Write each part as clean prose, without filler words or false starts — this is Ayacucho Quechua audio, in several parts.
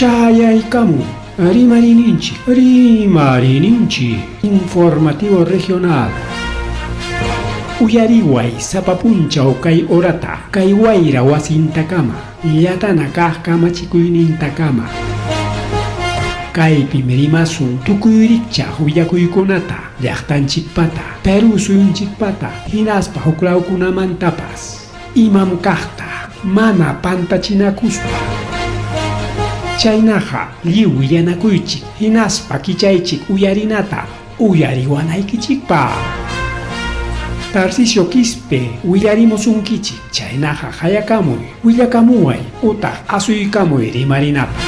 Chayaykamun Rimariyninchik, Rimariyninchik Informativo Regional. Uyariway sapa punchaw kay horata, kay wayra wasintakama, llatana kaq kamachikuynintakama. Kaypim rimasun tukuy rikchaq willakuykunata, llaqtanchikpata, Perú suyunchikpata, hinaspa huklawkunamantapas. Imam kaqta mana pantachinakuspa. Chaynaqa lliw willanakuychik hinaspa kichaychik uyarinata uyariwanaykichikpaq. Tarcisio Quispe willarimusunkichik, chaynaqa qayakamuy, willakamuway utaq asuykamuy rimarinapaq.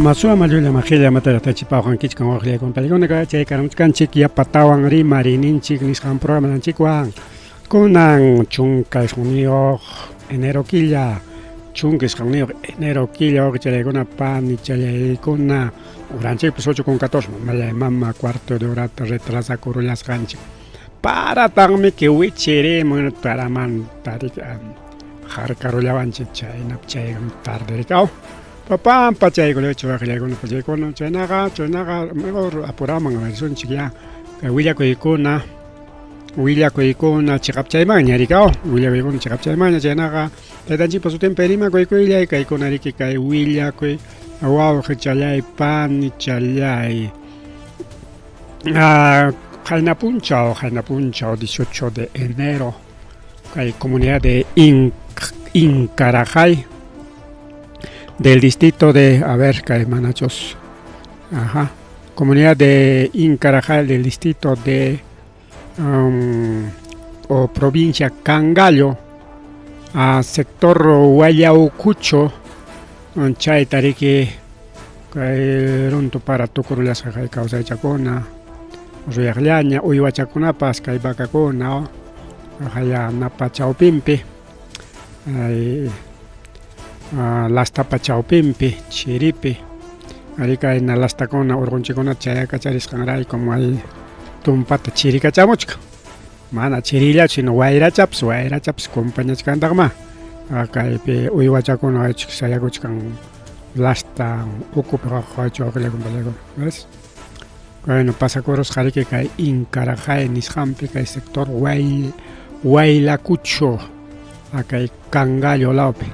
Masua mallulla majilla matayaqtachipawankichik waqllaykunpaykuna chay karamuchkanchik yapatawan rimariyninchik nisqan programanchikwan kunan 19 enero killa 19 enero killa waqchallaykuna panichallaykuna Uranchikpas 8 con 14, mamallay mama cuarto de horata retrasakurullasqanchik. Parataqmi kiwichirimun paramanta harkarullawanchik chaynap chayqa tarde rikaw. Papampa chaykunachu waqllaykuna pachaykuna chaynaqa chaynaqa mejor apuraman risunchik ya kay willakuykuna willakuykuna chiqapchaymanña rikaw willakuykuna chiqapchaymanña chaynaqa taytanchikpa sutinpi rimakuykuylay kaykuna riki kay willakuy Wawqichalláy, panichalláy. Ah, qayna punchaw, qayna punchaw, 18 de enero, kay comunidad de Incarajay, del distrito de, a ver, kay manachos, ajá, comunidad de Incarajay, del distrito de, o provincia Cangallo, a sector Huayaucucho, chayta riki kay runtu para tukurullasqa kay kawsaychakuna, ruyaqllaña, uywachakunapas kay vacakuna, haya napa chawpinpi, ay lastapa chawpinpi, chiripi, ari kayna lastakuna urqunchikkunata chayakacharisqanraykum ay tumpata chirikachamuchkan. Mana chirillachu, sino wayrachapas, wayrachapas compañachkantaqmá. Kaypi uywachakuna aychik sayakuchkan lasta ukupi qaqachu waqllakun ¿ves? Bueno, pasakurusqa riki kay Incarajay nisqanpi kay sector Huay, Huaylacucho, kay Cangallo lawpi.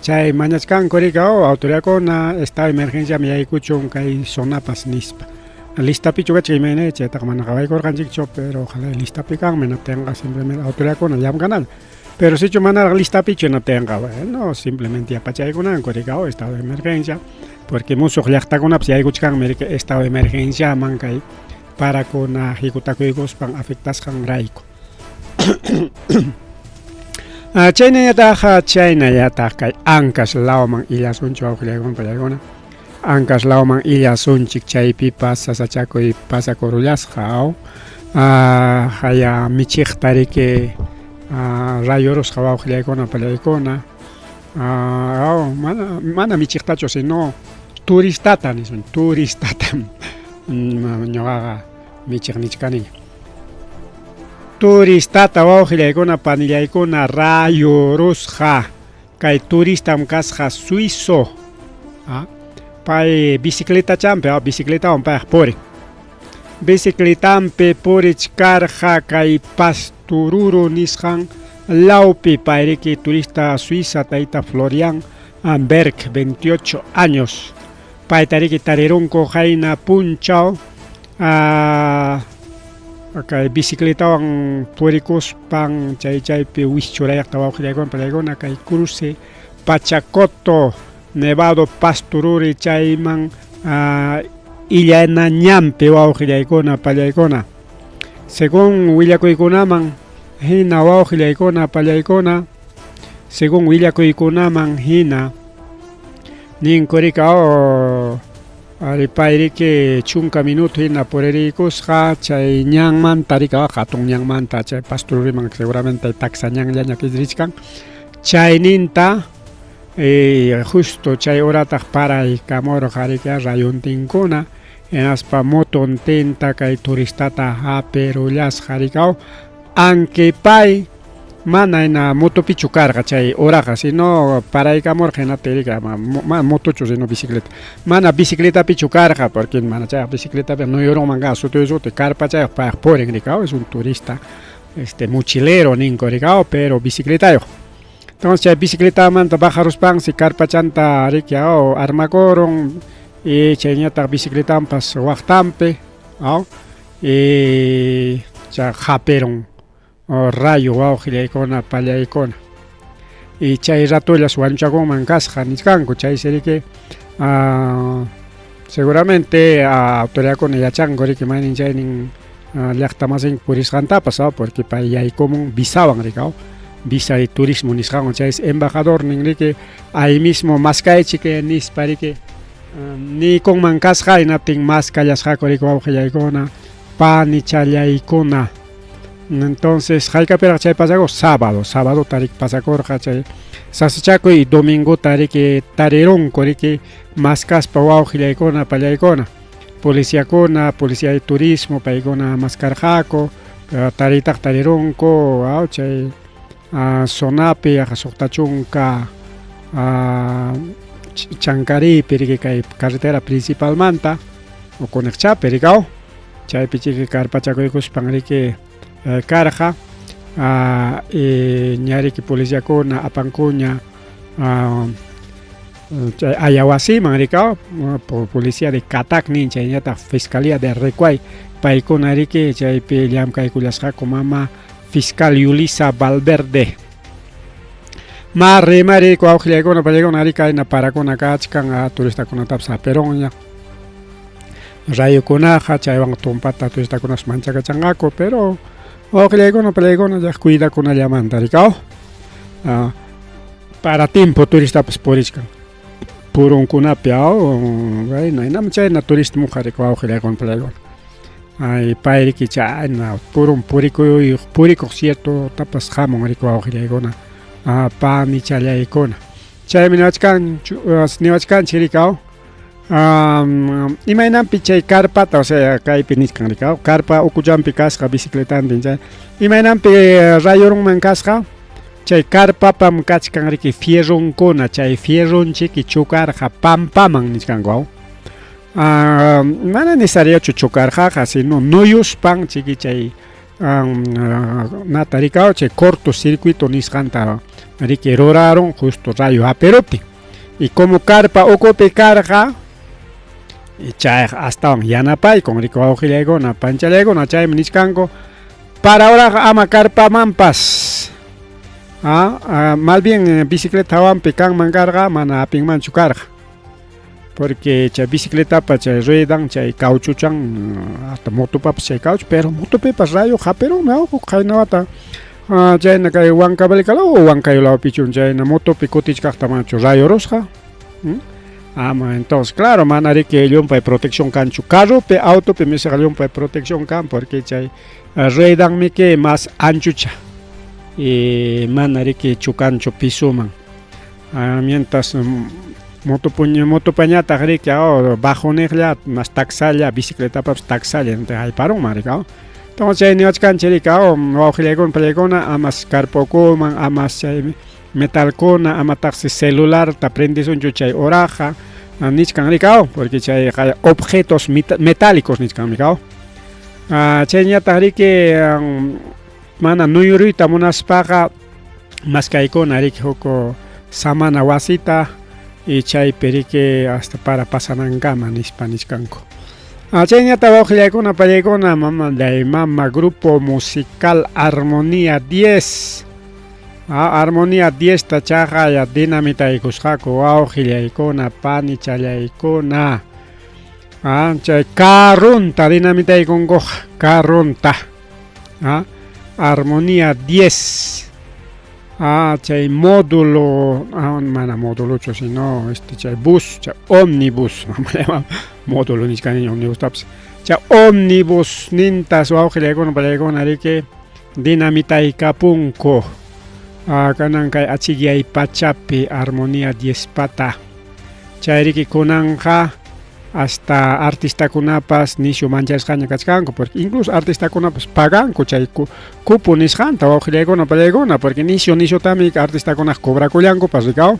Chay mañachkanku riki, oh, autoridadkuna, estado de emergencia yaykuchun kay zonapas nispa. Listapichu kachkan imayna chaytaqa mana qawaykurqanchikchu, pero ojalá listapi kanman hinaptinqa simplemente autoridadkuna llamkanalla. Pero sichu manaraq listapichu hinaptinqa, bueno, simplemente yapachaykunanku riki, oh, estado de emergencia, porque musuq llaqtakunapas yaykuchkanmi riki estado de emergenciaman kay parakuna hikutakuykuspan afectasqanrayku. Chaynallataq, chaynallataq kay Ancash lawman illasunchik wawqillaykuna pallaykuna. Ancash lawman illasunchik chaypipas sasachakuy pasakurullasqa aw. Haya michiqta riki rayurusqa wawqillaykuna pallaykuna. Aw mana mana michiqtachu sino turistata nisun turistata ñuqaqa michiq nichkaniña. Turistata wawqillaykuna panillaykuna rayurusqa. Kay turistam kasqa suizo. Pay bicicletachampi, bicicletawan payqa purin. Bicicletampi purichkarqa kay Pastururu nisqan lawpi payriki turista suiza tayta Florian Berg, 28 años. Paytariki tarirunku qayna punchaw kay bicicletawan purikuspan chay chaypi wischurayaqta wawqillaykuna pallaykuna kay cruce Pachacoto Nevado Pastururi chayman illana ñanpi wawqillaykuna pallaykuna. Según willakuykunaman hina wawqillaykuna pallaykuna, según willakuykunaman hina ninkurika oh, ari payriki chunka minuto hina puririykusqa chay ñanmanta rika hatun ñanmanta chay Pastururiman seguramente taksa ñanllaña richkan chayninta justo chay horataq paraykamurqa riki rayuntinkuna hinaspa motontinta kay turistata hapirullasqa rikaw aunque pay mana hina motopichu karqa chay horaqa sino paraykamurqa hinaptin riki mana motochu sino bicicleta mana bicicletapichu karqa porque mana chayqa bicicletapi nuyurunman karqa suti suti karpachayuq payqa purin rikaw es un turista este mochilero ninku rikaw pero bicicletayuq. Entonces chay bicicletamanta bajaruspansi karpachanta riki aw armakurun y chayñataq bicicletanpas waqtanpi aw y chay hapirun rayo wawqillaykuna pallaykuna y chay ratollas wañuchakunman kasqa nichkanku chaysi riki seguramente autoridadkuna yachanku riki maynin chaynin llaqta masinku purisqantapas porque pay yaykumun visawan riki visa de turismo nisqanwan chaysi embajador nin riki ahí mismo maskaychik nispa riki niykunman kasqa hinaptin maskallasqaku riki wawqillaykuna panichallaykuna. Entonces haykapiraq chay pasakuq sábado, sabadota riki pasakurqa chay sasachakuy domingota riki tarirunku riki maskaspa wawqillaykuna pallaykuna policiakuna, policía de turismo paykuna maskarqaku tariytaqa tarirunku chay zonapi yaqa suqta chunka Chancariypi riki kay carretera principalmanta Ucuniqchapi rikaw chaypi chiki karpachakuykuspan riki karqa y ña riki policiakuna apankuña chay ayawasiman rikaw policía de Catac nin chayñataq fiscalía de Recuay paykuna riki chaypi llamkaykullasqaku mama fiscal Yulisa Valverde. Ma rimari wawqillaykuna pallaykuna ari kayna parakuna kachkan turistakunatapas hapirunña rayukunaqa chaywan tumpata turistakunapas manchakachanqaku pero wawqillaykuna pallaykuna ya cuidakunallamanta rikaw para tiempo turistapas purichkan purunkunapi aw bueno hinam chayna turista muqa riki wawqillaykuna pallaykuna ay pay riki chayna purun purikuy purikuq ciertotapas hamun riki wawqillaykuna panichallaykuna chaymi niwachkan niwachkanchik riki aw imaynanpi chay karpata o sea kaypi nichkan riki aw karpa ukuchanpi kasqa bicicletantin chay imaynanpi rayurunman kasqa chay karpapam kachkan riki fierronkuna chay fierronchiki chukarqa pampaman nichkanku aw mana necesariochu chukarqaqa sino nuyuspan chiki chay nata rikaw chay cortocircuito nisqanta riki rurarun justo rayo hapiruptin y como karpa ukupi karqa chayqa astawan yanapaykun riki wawqillaykuna panchallaykuna chaymi nichkanku para ahora ama karpamanpas mal bien bicicleta hawanpi kanman karqa mana hapinmanchu karqa porque chay bicicletapa chay ruedan chay cauchuchan hasta motopapas chay caucho pero motopipas rayo hapirunmi huk qayna wata chayna kay Huancavelica law o Huancayo lawpichun chayna motopi kutichkaqta manachu rayorusqa ama entonces claro mana riki llumpay protección kanchu carropi autopi misaqa llumpay protección kan porque chay ruedanmiki más anchucha y mana riki chukanchu pisoman mientras motopañataq riki bajoniqlla más taksalla bicicletapapas taksalla hayparunman riki entonces chay niwachkanchik riki wawqillaykuna pallaykuna amas karpa ukuman amas chay metalkuna amataqsi celularta prendesunchu chay horaqa nichkan riki porque chayqa objetos metálicos nichkanmi riki chayñataq riki mana nuyuruyta munaspaqa maskaykuna riki huk samana wasita y chaypi riki hasta para pasanankama nispa nichkanku. Chayñataq wawqillaykuna pallaykuna mama mama grupo musical Armonía 10. Armonía 10 ta chaqaya dinamitaykusqaku wawqillaykuna panichallaykuna. Chay carronta dinamitaykunkuqa, carronta. Armonía 10. Chay módulo, mana módulochu, sino este chay bus, chay ómnibus, módulo nichkaniña ómnibustapas. Chay ómnibus nintas wawqillaykuna pallaykuna riki dinamitaykapunku. Kanan kay achikyay pachapi Armonía 10 pata. Chayriki kunanqa hasta artistakunapas nishu manchasqaña kachkanku, porque incluso artistakunapas paganku chay cupo nisqanta wawqillaykuna pallaykuna, porque nishu nishutami artistakunaqa cobrakullankupas rikaw.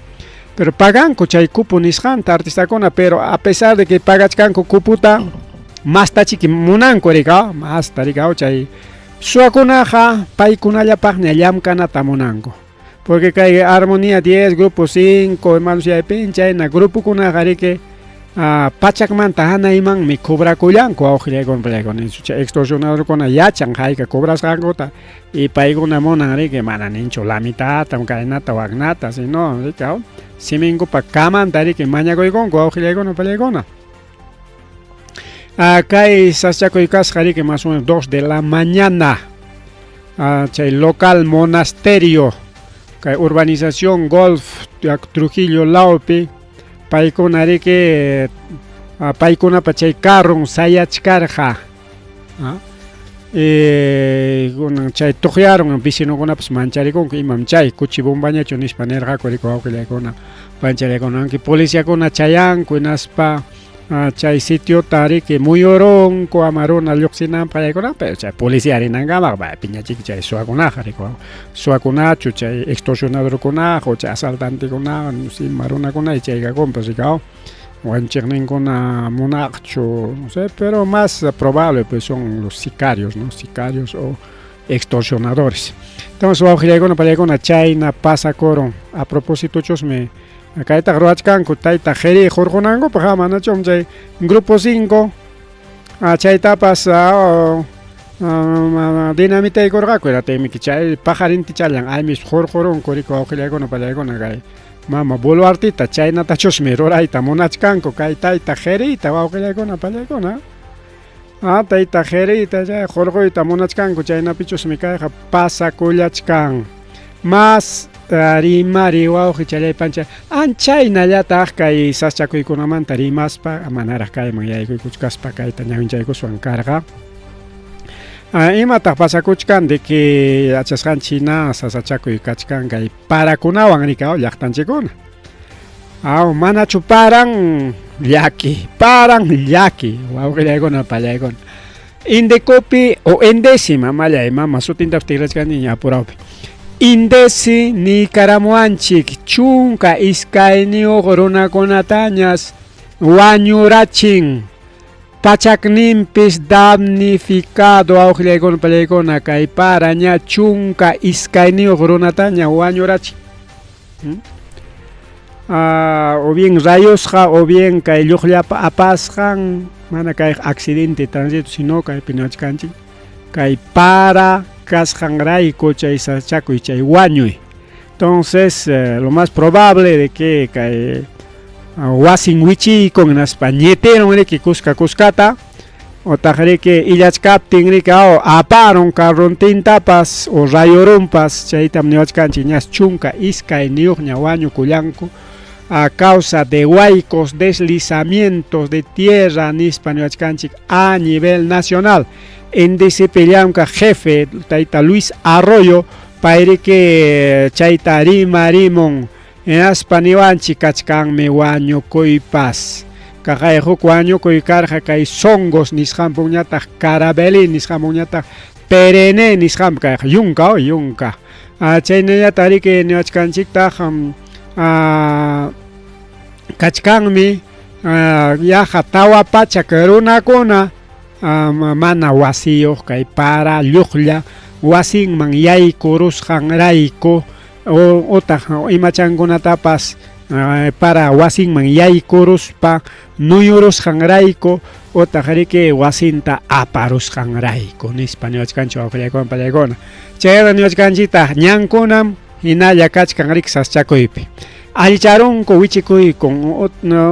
Pero paganku chay cupo nisqanta artistakuna, pero a pesar de que pagachkanku cuputa, mastachiki munanku rikaw, masta rikaw chay suwakunaqa paykunallapaqña llamkanata munanku. Porque kay Armonía 10, Grupo 5, hermanos yaypin, chayna grupokunaqa riki pachakmanta hanaymanmi cobrakullanku wawqillaykuna pallaykuna. Chay extorsionadorkuna yachan hayka cobrasqankuta y paykuna munan riki mana ninchu la mitadta, kaynata, waknata, sino rikaw siminkupa kamanta riki mañakuykunku wawqillaykuna pallaykuna. Kay sachakuy kasqa riki más o menos 2 de la mañana. Chay local monasterio kay urbanización Golf Trujillo lawpi paykuna riki paykunapa chay carron sayachkarqa. Chay tuqyarun vecinokunapas mancharikunku imam chay kuchi bombañachu nispa nirqaku riki wawqillaykuna panchariykuna, aunque policiakuna chayanku hinaspa chay sitiota riki muyurunku ama runa lluqsinanpaq yaykuna, pero chay policía rinankama piñachiki chay suwakunaqa riki, suwakunachu chay extorsionadorkunaqa o chay asaltantekunaqa ima runakuna chaykakunpas rikaw wanchiqninkuna munaqchu, no sé, pero más probable pues son los sicarios, ¿no? Sicarios o extorsionadores. Entonces wawqillaykuna pallaykuna chayna pasakurun. A propósito chusmi kaytaqa ruwachkanku tayta qhiri hurqunankupaq, manachum chay Grupo 5 chaytapas dinamitaykurqaku, eratinmiki chay paqarintichallan aymis hurqurunku riki wawqillaykuna pallaykuna kay mama Boluartita, chaynatachusmi rurayta munachkanku kay tayta qhiriyta wawqillaykuna pallaykuna. Tayta qhiriyta chay hurquyta munachkanku, chaynapichusmi kayqa pasakullachkan. Mas rimari wawqi pancha anchaynallataq kay sasachakuykunamanta rimaspa manaraq kayman yaykuykuchkaspa kayta ñawinchaykuswan karqa. Imataq pasakuchkan de que yachasqanchik hina sasachakuy kachkan kay parakunawan rikaw llaqtanchikkuna. Manachu paran llaki, paran llaki wawqillaykuna pallaykuna. Indecopi o Endesi mamallay mama sutintapas tikrachkaniña apurawpi. Indesi nikaramuwanchik 12 runakunatañas wañurachin pachakninpis damnificado wawqillaykuna pallaykuna kay paraña 12 runataña wañurachin. O bien rayosqa o bien kay lluqllapa apasqan, mana kay accidente tránsito sino kaypi niwachkanchik kay para kasqanrayku chay sachakuy chay wañuy. Entonces lo más probable de que kay wasin wichiykun hinaspa ñitirun riki kuska kuskata otaq riki illachkaptin riki aparun carrontintapas o rayorunpas, chaytam niwachkanchik ñas 12ña wañukullanku a causa de huaicos, deslizamientos de tierra nispa niwachkanchik a nivel nacional. Indecipi llamkaq jefe tayta Luis Arroyo payriki chayta rimarimun hinaspa niwanchik kachkanmi wañukuypas. Kaqay huk wañukuy karqa kay Songos nisqanpuñataq Carabelí nisqanpuñataq Perené nisqanpi kayqa yunka yunka. Chaynallataq riki niwachkanchiktaq kachkanmi yaqa 400 runakuna mana wasiyuq kay para lluqlla wasinman yaykurusqanrayku otaq imachankunatapas para wasinman yaykuruspa nuyurusqanrayku otaq riki wasinta aparusqanrayku nispa niwachkanchik wawqillaykuna pallaykuna. Chayqa niwachkanchiktaq ñankunam Hinalla kachkan riki saschakuypi. Allicharunku wichikuykun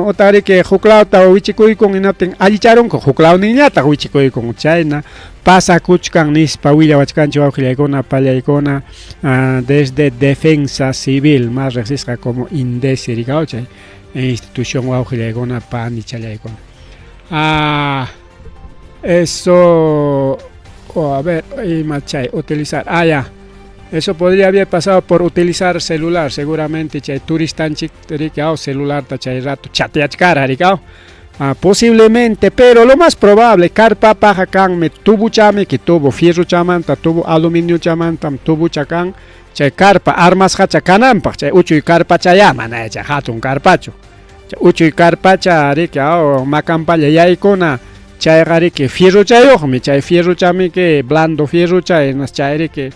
utaq riki huklawta wichikuykun hinaptin allicharunku huklawninñataq wichikuykun chayna pasakuchkan nispa willawachkanchik wawqillaykuna pallaykuna desde Defensa Civil más riqsisqa como INDECI rikaw chay institución wawqillaykuna panichallaykuna. Ah, eso, oh, a ver, ima chay utilizar, ah ya. Eso podría haber pasado por utilizar celular, seguramente chay turistanchik rikaw celularta chay rato chateachkara rikaw. Ah, posiblemente, pero lo más probable, karpapaqa kanmi tubuchami que tubo fierrochamanta, tubo aluminiochamantam tubucha kan, chay karpa armasqacha kananpaq, chay uchuy karpachayá mana chay hatun karpachu. Chay uchuy karpacha riki aw makanpalla yaykuna, chayqa riki fierrochayuqmi, chay fierrochami que blando fierrocha hinas chay riki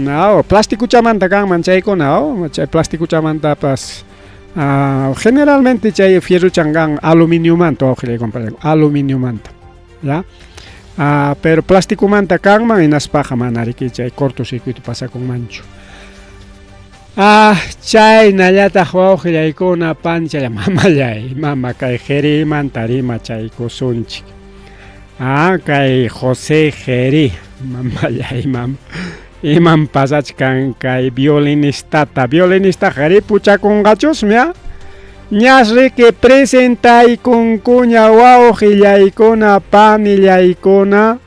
aw plastikuchamanta kanman chaykuna aw chay plastikuchamantapas generalmente chay fierrochan kan aluminiomanta wawqillaykunapaq aluminiomanta ya pero plasticomanta kanman hinaspaqa mana riki chay cortocircuito pasakunmanchu. Chaynallataq wawqillaykuna panchalla mamallay mama kay Jerimanta rimachaykusunchik. Kay José Jeri mamallay mama imam pasachkan kay violinistata violinistaqa ripuchakunqachusmi ñas riki presentaykunkuña wawqillaykuna panillaykuna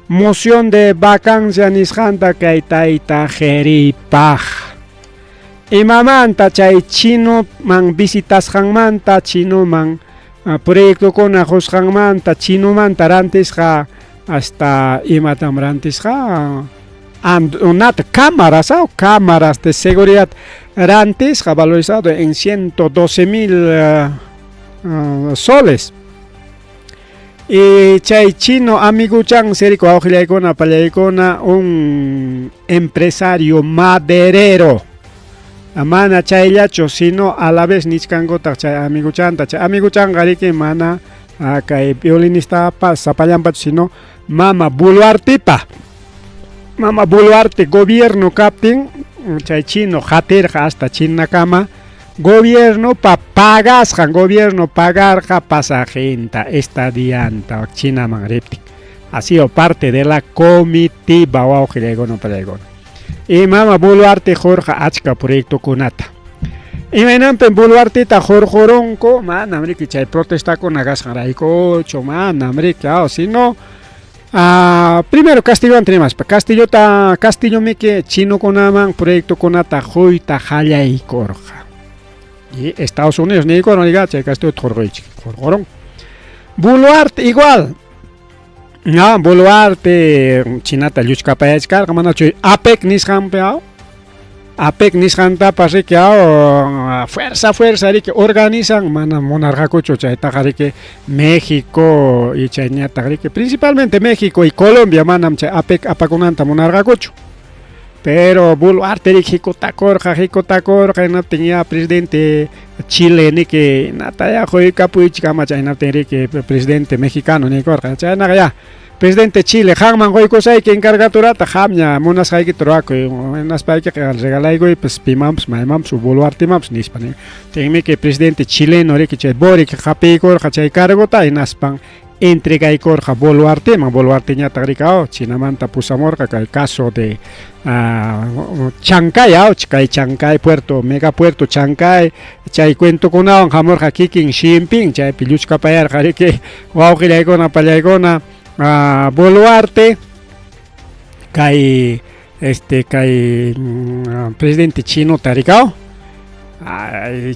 moción de vacancia nisqanta kay tayta Jeripaq. Imamanta chay chinoman visitasqanmanta chinoman proyectokuna qusqanmanta chinomanta rantisqa hasta imatam rantisqa unata cámaras cámaras de seguridad rantisqa valorizado en 112 mil soles. Y chay chino amiguchan siriku wawqillaykuna pallaykuna un empresario maderero. Mana chayllachu sino a la vez nichkankutaq chay amiguchanta chay amiguchanqa riki mana kay violinistapa sapallanpachu sino mama Boluartepa. Mama Boluarte gobierno kaptin chay chino qatirqa hasta Chinakama gobiernopa pagasqan gobierno pagarqa pasajenta estadianta Chinaman riptin. Ha sido parte de la comitiva wawqillaykuna pallaykuna. Y mama Boluarte qurqa achka proyectokunata. Imaynanpim Boluarteta qurqurunku manam riki chay protestakuna kasqanraykuchu manam riki sino primero Castilloanta rimaspa Castillota Castillomiki chinokunaman proyectokunata quyta qallaykurqa. Y Estados Unidos niykurun oiga chay Castillota qurquychik qurqurun. Boluarte igual. No, Boluarte chinata lluchkapayachkarqa manachu APEC nisqanpi APEC nisqantapas riki fuerza fuerza riki organizan mana munarqakuchu chaytaqa riki México y chayñataq riki principalmente México y Colombia manam chay APEC apakunanta munarqakuchu. Pero Boluarte riki hikutakurqa hikutakurqa hinaptin ya presidente Chile niki nataya quykapuychik ama chaynaptin riki presidente mexicano niykurqa chaynaqa ya presidente Chile qamman quykusayki encargaturata qamña munasqaykita ruwakuy hinaspaykiqa regalaykuypas pimanpas maymanpas Boluartemanpas nispa tinmiki presidente chileno riki chay Boric hapiykurqa chay cargota hinaspan entregaykurqa Boluarteman Boluarteñataq riki Chinamanta pusamurqa kay caso de Chancay kay Chancay puerto megapuerto Chancay chay cuentokunawan hamurqa kikin Xi Jinping chaypi lluchkapayarqa riki wawqillaykuna pallaykuna Boluarte kay este kay presidente chinota rikaw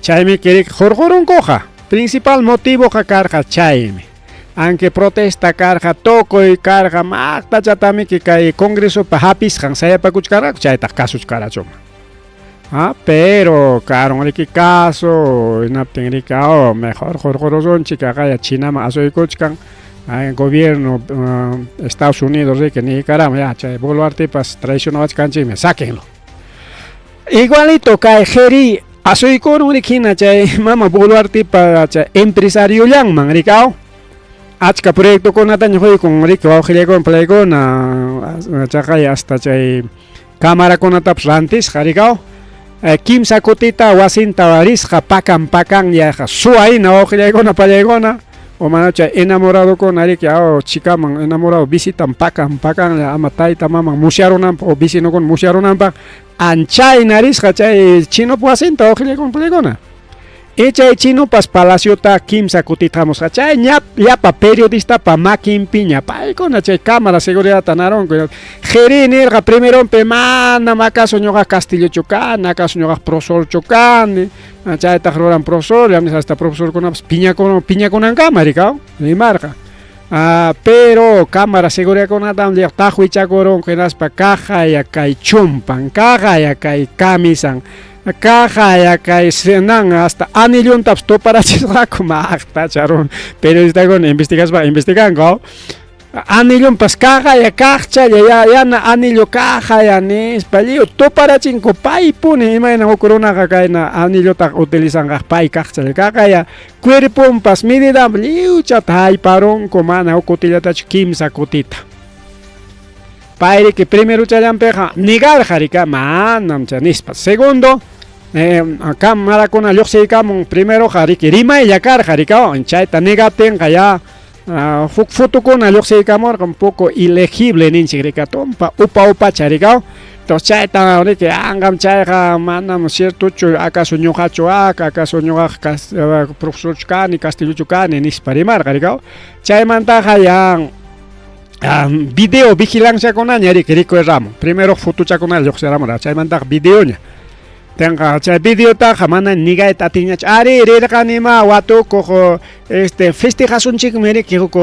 chaymi riki qurqurunkuqa principal motivoqa karqa chaymi aunque protesta karqa tukuy karqa maqtachatamiki kay congresopa hapisqan sayapakuchkarqaku chaytaq kasuchkarachuma. Pero karun riki caso hinaptin riki mejor qurqurusunchik aqaya Chinaman asuykuchkan gobierno Estados Unidos riki niykarama ya chay Boluartepas traicionawachkanchikmi sáquenlo. Igualito kay Jeri asuykurun riki hina chay mama Boluartepa chay empresariollanman rikaw achka proyectokunataña quykun riki wawqillaykuna palaykuna chaqay hasta chay camarakunatapas rantisqa rikaw. Kimsa kutita wasinta risqa pakan pakan yaqa suwa hina wawqillaykuna pallaykuna o manacha enamoradokuna riki aw chikaman enamorado visitan pakan pakanlla ama tayta maman musyarunanpaq o vecinokuna musyarunanpaq anchayna risqa chay chinop wasinta wawqillaykuna pallaykuna. Y chay chinopas palaciota kimsa kutita hamusqa chay ña llapa periodistapa makinpiña paykuna chay cámara seguridadta naronku Jerí nirqa primeronpi manam acaso ñuqa Castillochu kani acaso ñuqa profesorchu kani chaytaq ruran profesor hasta profesorkunapas piñakuna piñakunankama rikaw rimarqa. Pero cámara seguridadkunatam taqwichakurunku hinaspa kaqaya kay chumpan kaqaya kay camisan kaqaya kay cenan hasta anilluntapas tuparachisqaku maqtacha runa periodistakuna investigaspa investiganku. Anillunpas kaqaya kaqchalla ya yana anillo kaqaya nispa lliw tuparachinku paypuni imayna huk runaqa kayna anillotaqa utilizanqa pay kaqchalla kaqaya cuerponpas medidanpas lliwchata hayparunku mana huk kutillatachu kimsa kutita. Payriki primerochallanpiqa negarqa rika manam chay nispa. Segundo, camarakuna lluqsiykamun primeroqa riki rimaylla karqa rika chayta negaptinqa ya huk fotokuna lluqsiykamurqa un poco ilegible ninchik rika tumpa upa upacha rika entonces chayta riki anqam chayqa manam ciertochu acaso ñuqachu acaso ñuqaqa profesorchu kani Castillochu kani nispa rimarqa rika chaymantaqa ya video vigilanciakunaña riki rikuyramo primero fotochakuna lluqsiramurqa chaymantaqa videoña tenqa chay videotaqa mana nigayta atinñachu ari rirqanima watukuq este festejasunchikmi riki huk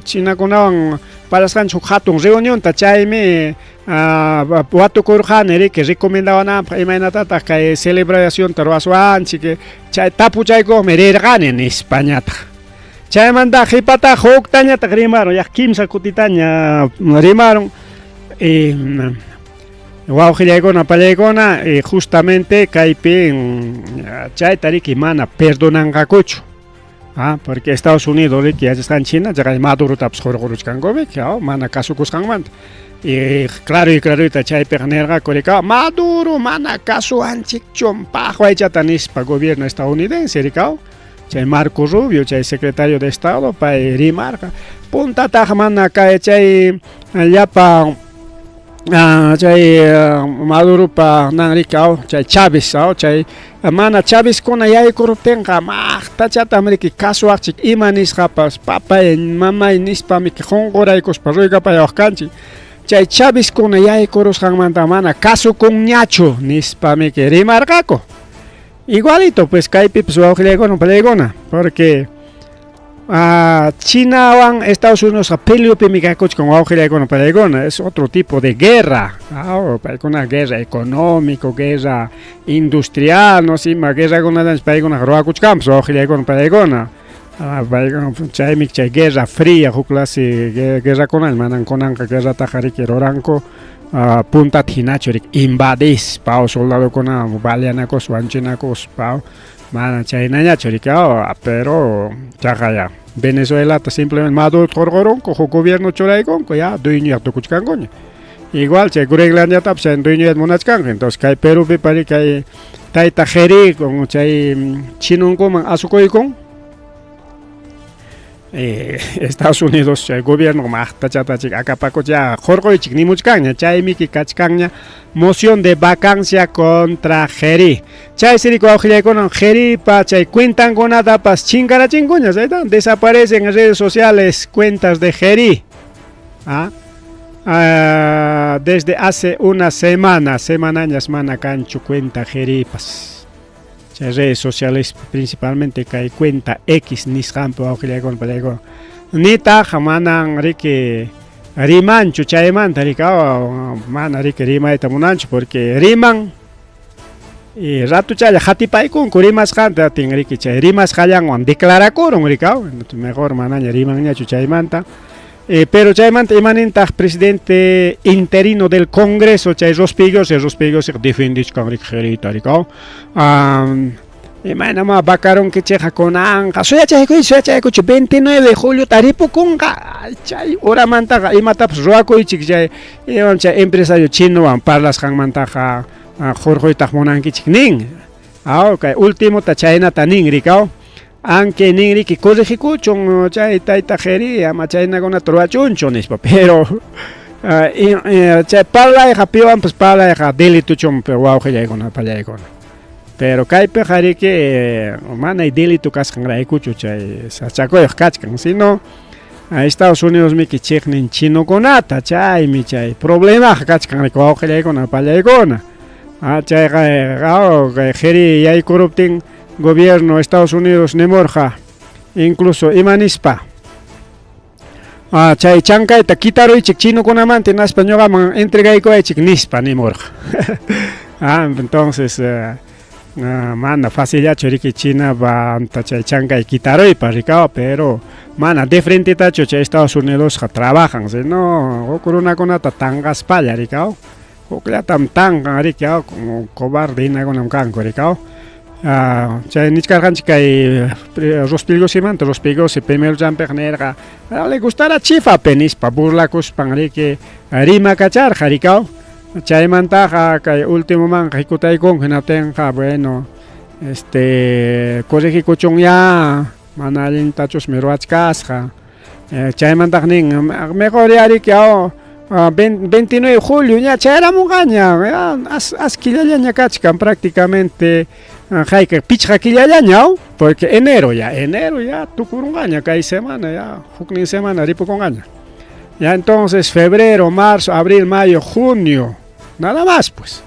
chinakunawan parasqanchik huk hatun reunionta chaymi watukurqani riki recomendawananpaq imaynatataq kay celebracionta ruwaswanchik chay tapuchaykuqmi rirqani nispañataq. Chaymanta qhipata huktañataq rimarun yaq kimsa kutitaña rimarun y wawqillaykuna pallaykuna y justamente kaypi chayta riki mana perdonanqakuchu. Porque Estados Unidos riki yachasqanchik hina chaqay Madurotapas hurquruchkanku riki mana kasukusqanmanta. Y claro y claroyta chaypiqa nirqaku rika Maduro mana kasuwanchikchu paqwaychata nispa gobierno estadounidense rikaw. Chay Marco Rubio, chay secretario de Estado, pay rimarqa puntataq mana kay chay llapa chay Maduropa nan riki chay Chávez chay mana Chavezkuna yaykuruptinqa maqtachatam riki kasuwaqchik ima nisqapas papay mamay nispami qunquraykuspa ruygapayawaq kanchik chay Chavezkuna yaykurusqanmanta mana kasukunñachu nispamiki rimarqaku. Igualito pues kaypipas wawqillaykuna pallaykuna porque Chinawan Estados Unidos peleopimi kakuchkan wawqillaykuna pallaykuna es otro tipo de guerra paykuna guerra económico guerra industrial no sé ima guerrakunatanchik paykunaqa ruwakuchkanpas wawqillaykuna pallaykuna chaymi chay guerra fría huk clase guerrakuna manan kunanqa guerrataqa riki ruranku puntata hinachu riki invadispa soldadokuna baleanakuspa wañuchinakuspa mana chaynañachu riki pero chaqa ya Venezuelata simplemente Madurota hurqurunku huk gobierno churaykunku ya dueñoyaq tukuchkankuña igual chay Groenlandiatapas chay dueñoyata munachkanku entonces kay Perupipa riki kay tayta Jerí con chay chinunkuman asukuykun Estados Unidos chay gobierno maqtachata acapakuch ya hurquychik nimuchkanña chaymiki kachkanña moción de vacancia contra Jerí chaysi riki wawqillaykuna Jeripa chay cuentankunatapas chinkarachinkuña chayta desaparecen en redes sociales cuentas de Jerí desde hace una semana semanañas mana kanchu cuenta Jeripas chay redes sociales principalmente kay cuenta X nisqanpi wawqillaykuna pallaykuna nitaq manan riki rimanchu chaymanta riki mana riki rimayta munanchu porque riman y ratuchalla qatipaykunku rimasqanta tin riki chay rimasqallanwan declarakurun riki mejor manaña rimanñachu chaymanta. Pero chaymanta imanintaq presidente interino del Congreso chay Rospigliosi Rospigliosi defendichkan riki Jerita riki imaynama vacarunkichikqa kunanqa suyachaykuy suyachaykuchik 29 de juliota ripukunqa chay horamantaqa imatapas ruwakuychik chay imam chay empresario chinowan parlasqanmantaqa. Qurquytaq munankichik nin. Aw, kay ultimota chaynata nin rikaw. Anque nin riki corregikuchun chay tayta Jeri ama chaynakunata ruwachunchu nispa. Pero chay parlayqa piwanpas parlayqa delituchun wawqillaykuna pallaykuna. Pero kaypiqa riki manay delito kasqanraykuchu chay sachakuyqa kachkan, sino Estados Unidos miki chiqnin chinokunata, chaymi chay problemaqa kachkan riki wawqillaykuna pallaykuna. Chayqa Jeri yaykuruptin gobierno Estados Unidos nimurqa incluso ima nispa chay chankayta kitaruychik chinokunamanta hinaspa ñuqaman entregaykuwaychik nispa nimurqa. Entonces mana facillachu riki Chinamanta chay chankay kitaruypa rikawa, pero mana de frentetachu chay Estados Unidosqa trabajan, sino huk runakunata tanqaspalla rikaw. Hukllatam tanqan riki, como cobarde hinakunam kanku rikaw. Chay nichkarqanchik kay Rospigliosimanta, Rospigliosi primero llampiq nirqa, le gustará chifape nispa burlakuspan riki rimakacharqa rikaw. Chaymantaqa kay ultimomanqa hikutaykun hinaptinqa bueno, corregikuchunyá mana allintachusmi ruwachkasqa. Chaymantaq nin mejor ya riki 29 de julio ña chayaramunqaña, as, as killallaña kachkan prácticamente hayka pichqa killallaña, porque enero ya tukurunqaña kay semana ya huknin semana ripukunqaña. Ya entonces febrero, marzo, abril, mayo, junio, nada más pues.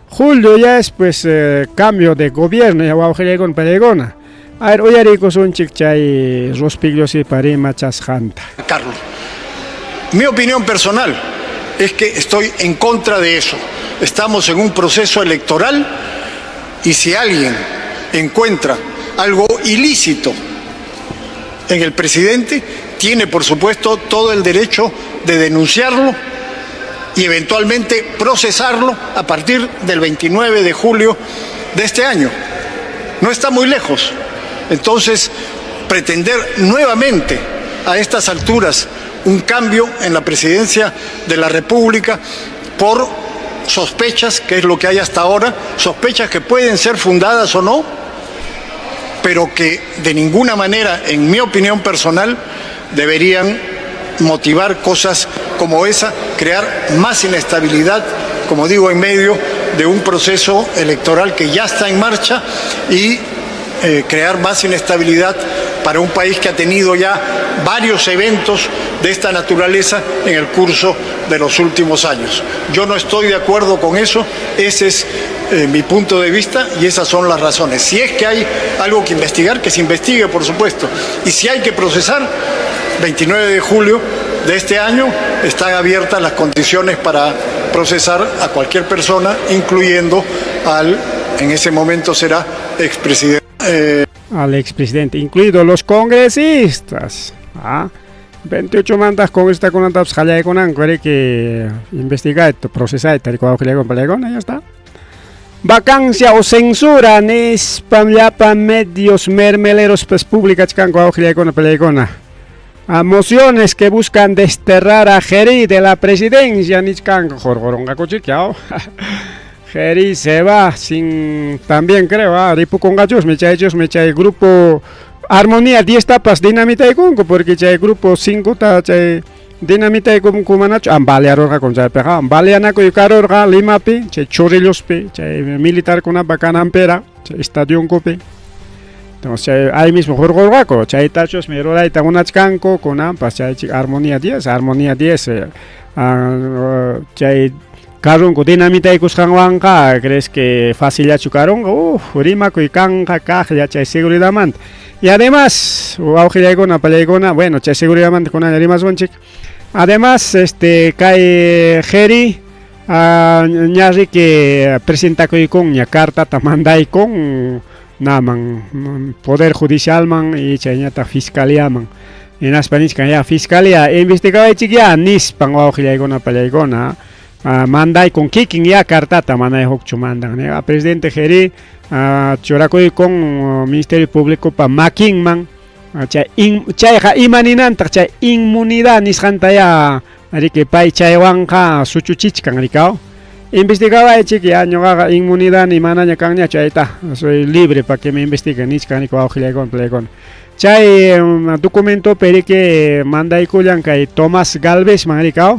Julio ya es pues cambio de gobierno ya wawqillaykuna pallaykuna. A ver, uyariykusunchik chay Rospigliosipa rimachasqanta. Carlos, mi opinión personal es que estoy en contra de eso. Estamos en un proceso electoral y si alguien encuentra algo ilícito en el presidente, tiene por supuesto todo el derecho de denunciarlo y eventualmente procesarlo a partir del 29 de julio de este año. No está muy lejos. Entonces, pretender nuevamente a estas alturas un cambio en la presidencia de la República por sospechas, que es lo que hay hasta ahora, sospechas que pueden ser fundadas o no, pero que de ninguna manera, en mi opinión personal, deberían motivar cosas como esa, crear más inestabilidad, como digo, en medio de un proceso electoral que ya está en marcha y crear más inestabilidad para un país que ha tenido ya varios eventos de esta naturaleza en el curso de los últimos años. Yo no estoy de acuerdo con eso, ese es mi punto de vista y esas son las razones. Si es que hay algo que investigar, que se investigue, por supuesto, y si hay que procesar, 29 de julio de este año están abiertas las condiciones para procesar a cualquier persona, incluyendo al, en ese momento será expresidente. Al expresidente, incluidos los congresistas. 28 mantas congresista kunatapas qallaykunanku riki investigayta, procesayta, wawqillaykuna, ya está. Vacancia o censura nispam llapa medios mermeleros pues publicachkanku wawqillaykuna pallaykuna. A mociones que buscan desterrar a Jerí de la presidencia nichkanku hurqurunqakuchik. Jerí se va sin también creo, ripukunqachusmi chaychusmi chay grupo Armonía 10 tapas dinamitaykunku porque chay grupo 5 ta chay dinamitaykunku manachu balearurqaku chaypiqa baleanakuy karurqa Limapi chay Chorrilospi chay militarkunapa kananpira chay estadionkupi. Entonces chay ahí mismo hurqurqaku chaytachusmi rurayta munachkanku kunanpas chay Armonía 10 Armonía 10 chay karunku dinamitaykusqanwanqa crees que facillachu karunqa rimakuy kanqa kaqlla chay seguridadmanta. Y además wawqillaykuna pallaykuna, bueno, chay seguridadmanta kunalla rimasunchik. Además kay Jerí ña riki presentakuykunña cartata mandaykun naman poder judicialman y chayñataq fiscaliaman hinaspa nichkan ya fiscalía investigawaychik ya nispan wawqillaykuna pallaykuna mandaykun kikin ya cartata manay hukchu mandan niqa presidente Jerí churakuykun Ministerio Público pa makinman chay chayqa ima ninantaq chay inmunidad nisqanta ya riki pay chaywanqa suchuchichkan rikaw. Investigawaychik ya ñuqaqa inmunidadni manaña kanñachu ahí está, soy libre pa que me investiguen nichkaniku wawqillaykuna palaykuna. Chay documentopi riki mandaykullan kay Tomás Galvezman rikaw,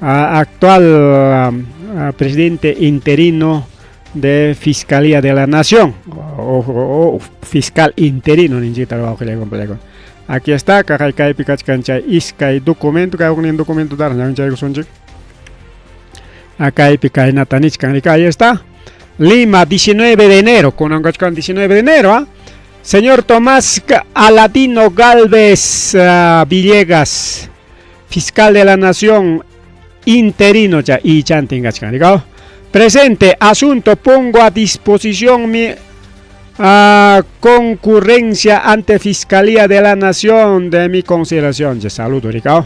actual presidente interino de Fiscalía de la Nación o fiscal interino ninchikta wawqillaykuna palaykuna. Aquí está, kaqay kaypi kachkan chay iskay documento, kay huknin documentotaraq ñawinchaykusunchik. Kaypi kaynata nichkan, riki, ahí está. Lima, 19 de enero, kunan kachkan 19 de enero, ¿ah? Señor Tomás Aladino Galvez Villegas, fiscal de la Nación, interino ya, y chantin kachkan, riki. Presente, asunto, pongo a disposición mi concurrencia ante Fiscalía de la Nación de mi consideración. Ya, saludo, Ricardo.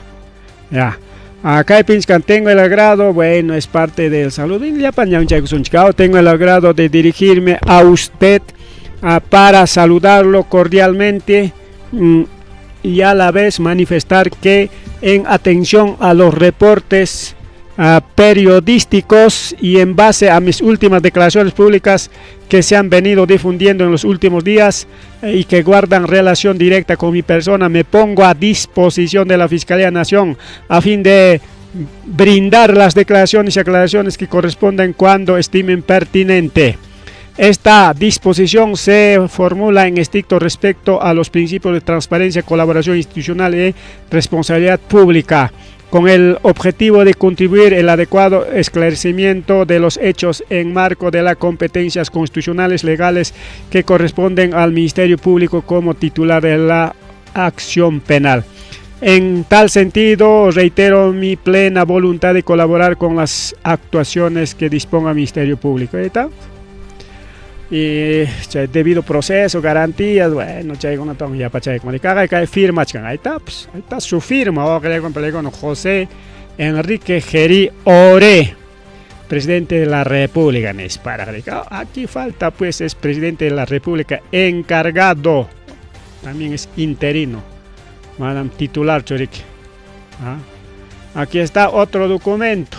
Ya. Acá pinchkan, tengo el agrado, bueno, es parte del saludo. Tengo el agrado de dirigirme a usted para saludarlo cordialmente y a la vez manifestar que en atención a los reportes periodísticos y en base a mis últimas declaraciones públicas que se han venido difundiendo en los últimos días y que guardan relación directa con mi persona, me pongo a disposición de la Fiscalía de Nación a fin de brindar las declaraciones y aclaraciones que corresponden cuando estimen pertinente. Esta disposición se formula en estricto respecto a los principios de transparencia, colaboración institucional y responsabilidad pública, con el objetivo de contribuir el adecuado esclarecimiento de los hechos en marco de las competencias constitucionales legales que corresponden al Ministerio Público como titular de la acción penal. En tal sentido, reitero mi plena voluntad de colaborar con las actuaciones que disponga el Ministerio Público. Ahí está. Y debido proceso, garantías, bueno, ya pa firma, ahí está, pues, ahí está su firma, José Enrique Jerí Oré, presidente de la República. Aquí falta, pues, es presidente de la República encargado, también es interino, madame titular, churik. ¿Ah? Aquí está otro documento.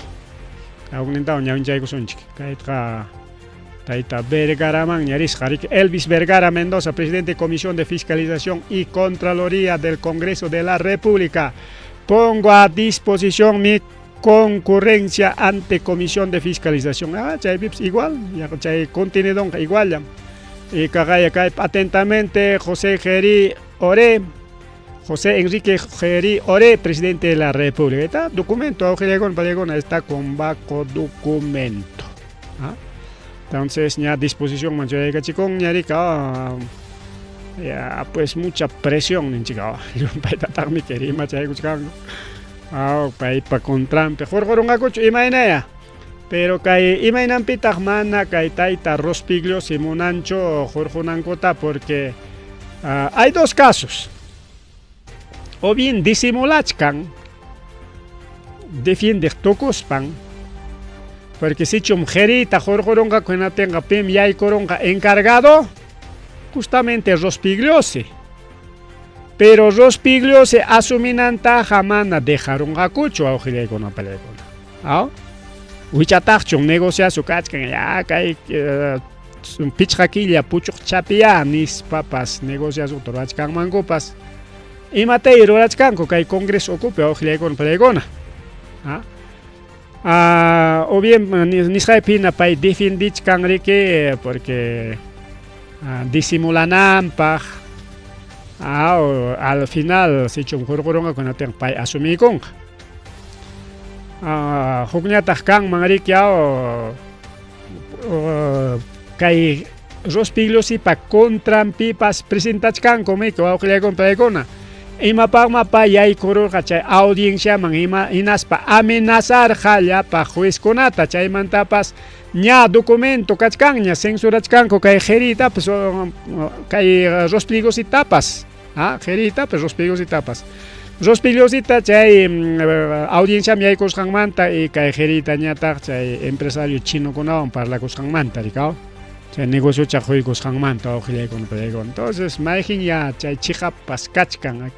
Taita Vergara Elvis Vergara Mendoza, presidente de Comisión de Fiscalización y Contraloría del Congreso de la República. Pongo a disposición mi concurrencia ante Comisión de Fiscalización. Ah, chay igual, ya chay contenido igual ya. Y kagaya atentamente José Jerí Oré, José Enrique Jerí Oré, presidente de la República. Está documento, está con baco documento. ¿Ah? Entonces, ya disposición manchurayka ñarika ya pues mucha presión ninchika. Llumpaytataqmi querima chaykuchkanku. Ah, paypa contranpi hurqurunqakuchu imaynaya. Pero kay imaynanpitaq mana kay tayta Rospigliosi munanchu hurqunankuta porque hay dos casos. O bien disimulachkan, defiendeq tukuspan, porque sichum jerita hurqurunqaku hinaptinqa pim yaykurunqa encargado, justamente Rospigliosi. Pero Rospigliosi asuminantaqa mana dejarunqakuchu wawqillaykuna palaykuna. ¿Ah? Wichataqchun negociasu kachkan ya kay pichqa killa puchuq chapiya nispapas negociasuta rurachkanmankupas. Imatay rurachkanku kay Congreso ukupi wawqillaykuna palaykuna. ¿Ah? O bien nisqaypi hina pay defiendichkan riki porque disimulananpaq al final sichum hurqurunqa kunatinqa pay asumiykunqa. Hukñataq kanman riki kay Rospigliosipa contranpipas presentachkanku miki wawqillaykuna palaykuna. Imapaqma pay yaykururqa chay audienciaman hinaspa amenazarqa llapa juezkunata, chaymantapas ña documento kachkanña censurachkanku kay Jeritapas kay Rospigliositapas, Jeritapas Rospigliositapas. Rospigliosita chay audienciaman yaykusqanmanta y kay Jeritañataq chay empresario chinokunawan parlakusqanmanta rikaw. Chay negociocha quykusqanmanta wawqillaykuna palaykuna. Entonces mayqin ya chay chiqappas kachkan,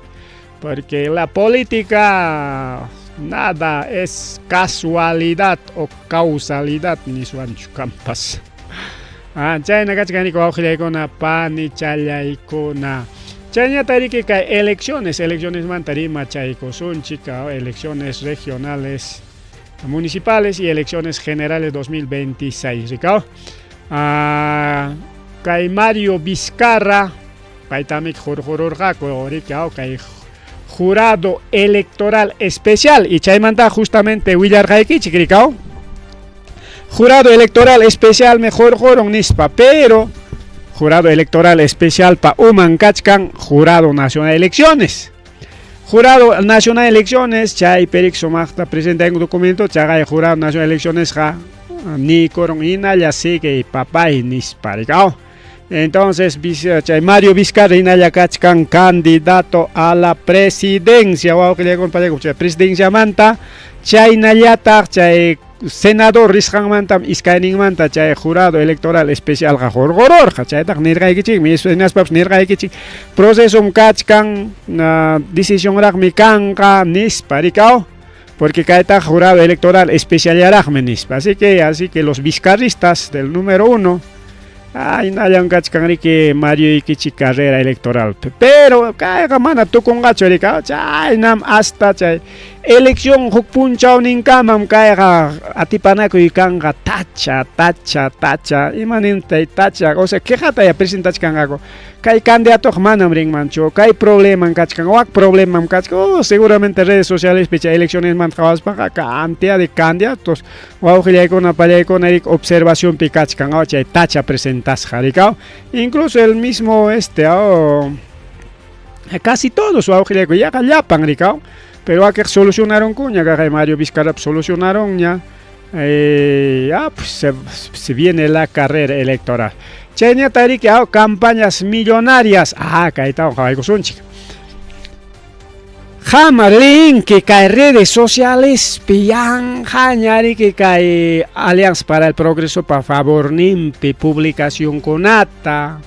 porque la política Nada es casualidad o causalidad niswanchu kampas. Ah, chayna kachkan wawqillaykuna panichallaykuna. Chayñata riki kay elecciones, eleccionesmanta rimachaykusunchik, elecciones regionales, municipales y elecciones generales 2026, rikaw. Ah, kay Mario Vizcarra, paytamik hurqururqaku riki, kay jurado electoral especial y chaymanta justamente willarqaykichik rikaw. Jurado electoral especial me hurqurun nispa, pero jurado electoral especial pa uman kachkan jurado nacional de elecciones. Jurado Nacional de Elecciones, chay perik sumaqta presenta un documento, chaqay Jurado Nacional de Elecciones ja nikurun hinalla sigue papay nispa rikaw. Entonces, chay Mario Vizcarra hinalla kachkan candidato a la presidencia, wawqillaykuna chay presidenciamanta, chaynallataq chay senador risqanmanta iskayninmanta chay jurado electoral especialqa hurqururqa, chaytaq nirqaykichikmi, hinaspapas nirqaykichik procesom kachkan, decisionraqmi kanqa nispa rikaw, porque kaytaq jurado electoral especiallaraqmi nispa. Así que los vizcarristas del número 1, ay, hinallan kachkan riki Mario ikichik carrera electoral, pero kayqa mana tukunqachu rikaw, chaynam hasta chay elección huk punchawninkamam kayqa atipanakuy kanqa tacha, tacha, tacha, imanintay tacha, o sea, quejata ya presentachkanqaku, kay candidatoqa manam rinmanchu, kay problemam kachkan, wak problemam kachkan, oh, seguramente redes sociales chay eleccionesmanta qhawaspaqa cantidad de candidatos wawqillaykuna pallaykuna rik observacionpi kachkan, oh, chay tacha presentasqa rikaw, incluso el mismo este, oh, casi todos wawqillayku yaqa llapan rikaw, pero wakiq solucionaronkuña, kaqay Mario Vizcarra solucionaronña, pues se viene la carrera electoral. Chayñata riki campañas millonarias, kaytawan qhawaykusunchik. Qama rinki kay redes sociales yanqaña riki kay Alianza para el Progreso pa favorninpi publicacionkunata,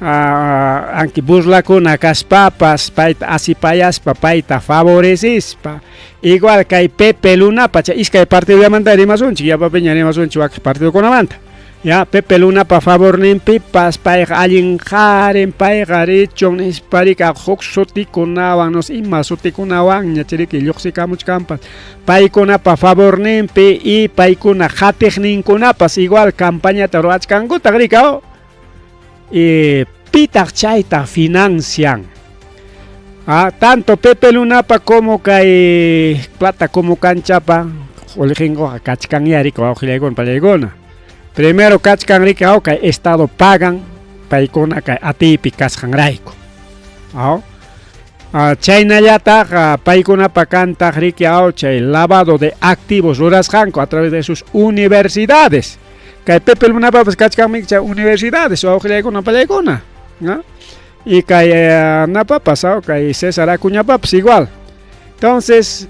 anki burlakuna kaspapas payta asipayaspa payta favorecispa, igual kay Pepe Lunapa, chay iskay partidollamanta rimasunchik, yapapiña rimasunchik wak partidokunamanta. Ya, Pepe Lunapa favorninpipas payqa allin qarin, payqa richun nispa riki huk sutikunawan, no sé, ima sutikunawanña chayriki lluqsikamuchkanpas paykunapa favorninpi y paykuna qatiqninkunapas igual campañata ruwachkankutaq rikaw. Y pitaq chayta financian. Tanto Pepe Lunapa como kay plata como canchapa qullqinkuqa kachkanya riki wawqillaykuna pallaykuna. Primero kachkan riki kay estado pagan paykuna kay atiypi kasqanrayku. Chaynallataq paykunapa kantaq riki chay lavado de activos rurasqanku a través de sus universidades. Kay Pepe Lunapapas kachkanmi chay universidades wawqillaykuna pallaykuna, ¿no? Y kay napapas, kay César Acuñapapas igual. Entonces,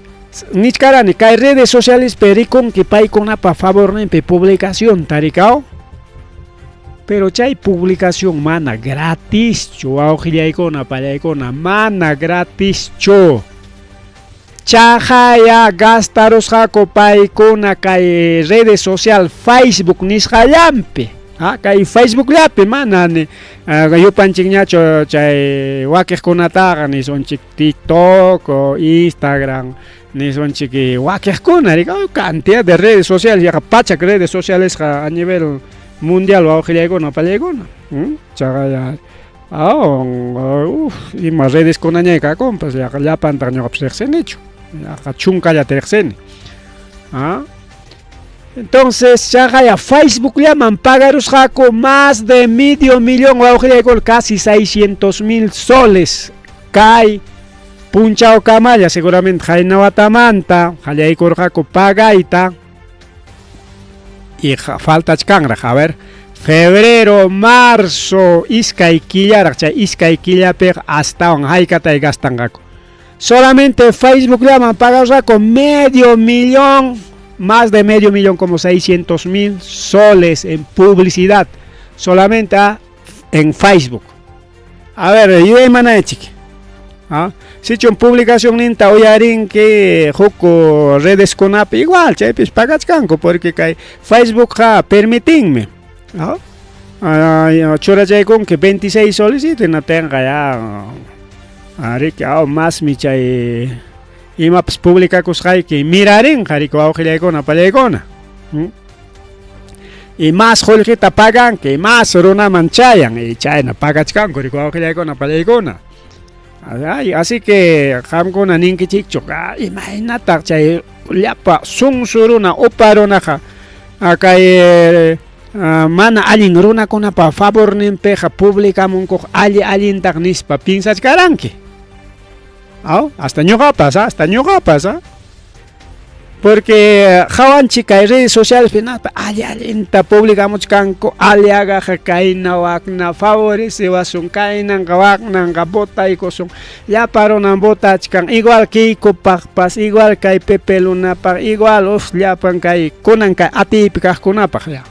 nichkarani kay redes sociales rikunki paykunapa favorninpi publicación tarikaw, pero chay publicación mana gratischu wawqillaykuna pallaykuna, mana gratischu. Chaqaya gastarusqaku paykuna kay redes social Facebook nisqallampi. Kay Facebookllapi mana ni yupanchikñachu chay wakiqkunataqa nisunchik TikTok o Instagram nisunchik wakiqkuna riki, cantidad de redes sociales, yaqa pachak redes sociales a nivel mundial wawqillaykuna pallaykuna. Chaqaya ima redeskunaña kakunpas yaqa llapantaq ñuqapas riqsinichu, yaqa chunkallata riqsini. Entonces, chaqaya Facebookllaman pagarusqaku más de medio millón wawqillaykuna, casi 600,000 soles kay punchawkamalla seguramente qayna watamanta qallaykurqaku pagayta y faltachkanraq, a ver, febrero, marzo, iskay killaraq, chay iskay killapiqa astawan haykatay gastanqaku. Solamente Facebookllaman pagarusqaku medio millón, más de medio millón, como 600,000 soles en publicidad, solamente en Facebook. A ver, yuyaymanaychik. ¿Ah? Sichum publicacionninta uyarinki huk redeskunapi igual chaypis pagachkanku porque kay Facebookqa permitinmi. ¿Ah? Churachaykunki 26 solicito hinaptinqa ya ariki masmi chay imapas publicakusqayki mirarinqa riki wawqillaykuna pallaykuna. Y más qullqita paganki, más runaman chayan y chayna pagachkanku riki wawqillaykuna pallaykuna. Ay, así que qamkuna ninkichikchu, imaynataq chay llapa sunsu runa, upa runaqa kay mana allin runakunapa favorninpiqa publicamunkuq alli allintaq nispa piensachkaranki. Aw, hasta ñuqapas, hasta ñuqapas, Porque hawanchik kay redes sociales hinaspa alli allinta publicamuchkanku Aliagaqa kayna wakna favorecewasun kaynanqa waknanqa votaykusun llapa runan votachkan igual Keikopaqpas igual kay Pepe Lunapaq igual uf llapan kay kunan kay atiypi kaqkunapaq ya.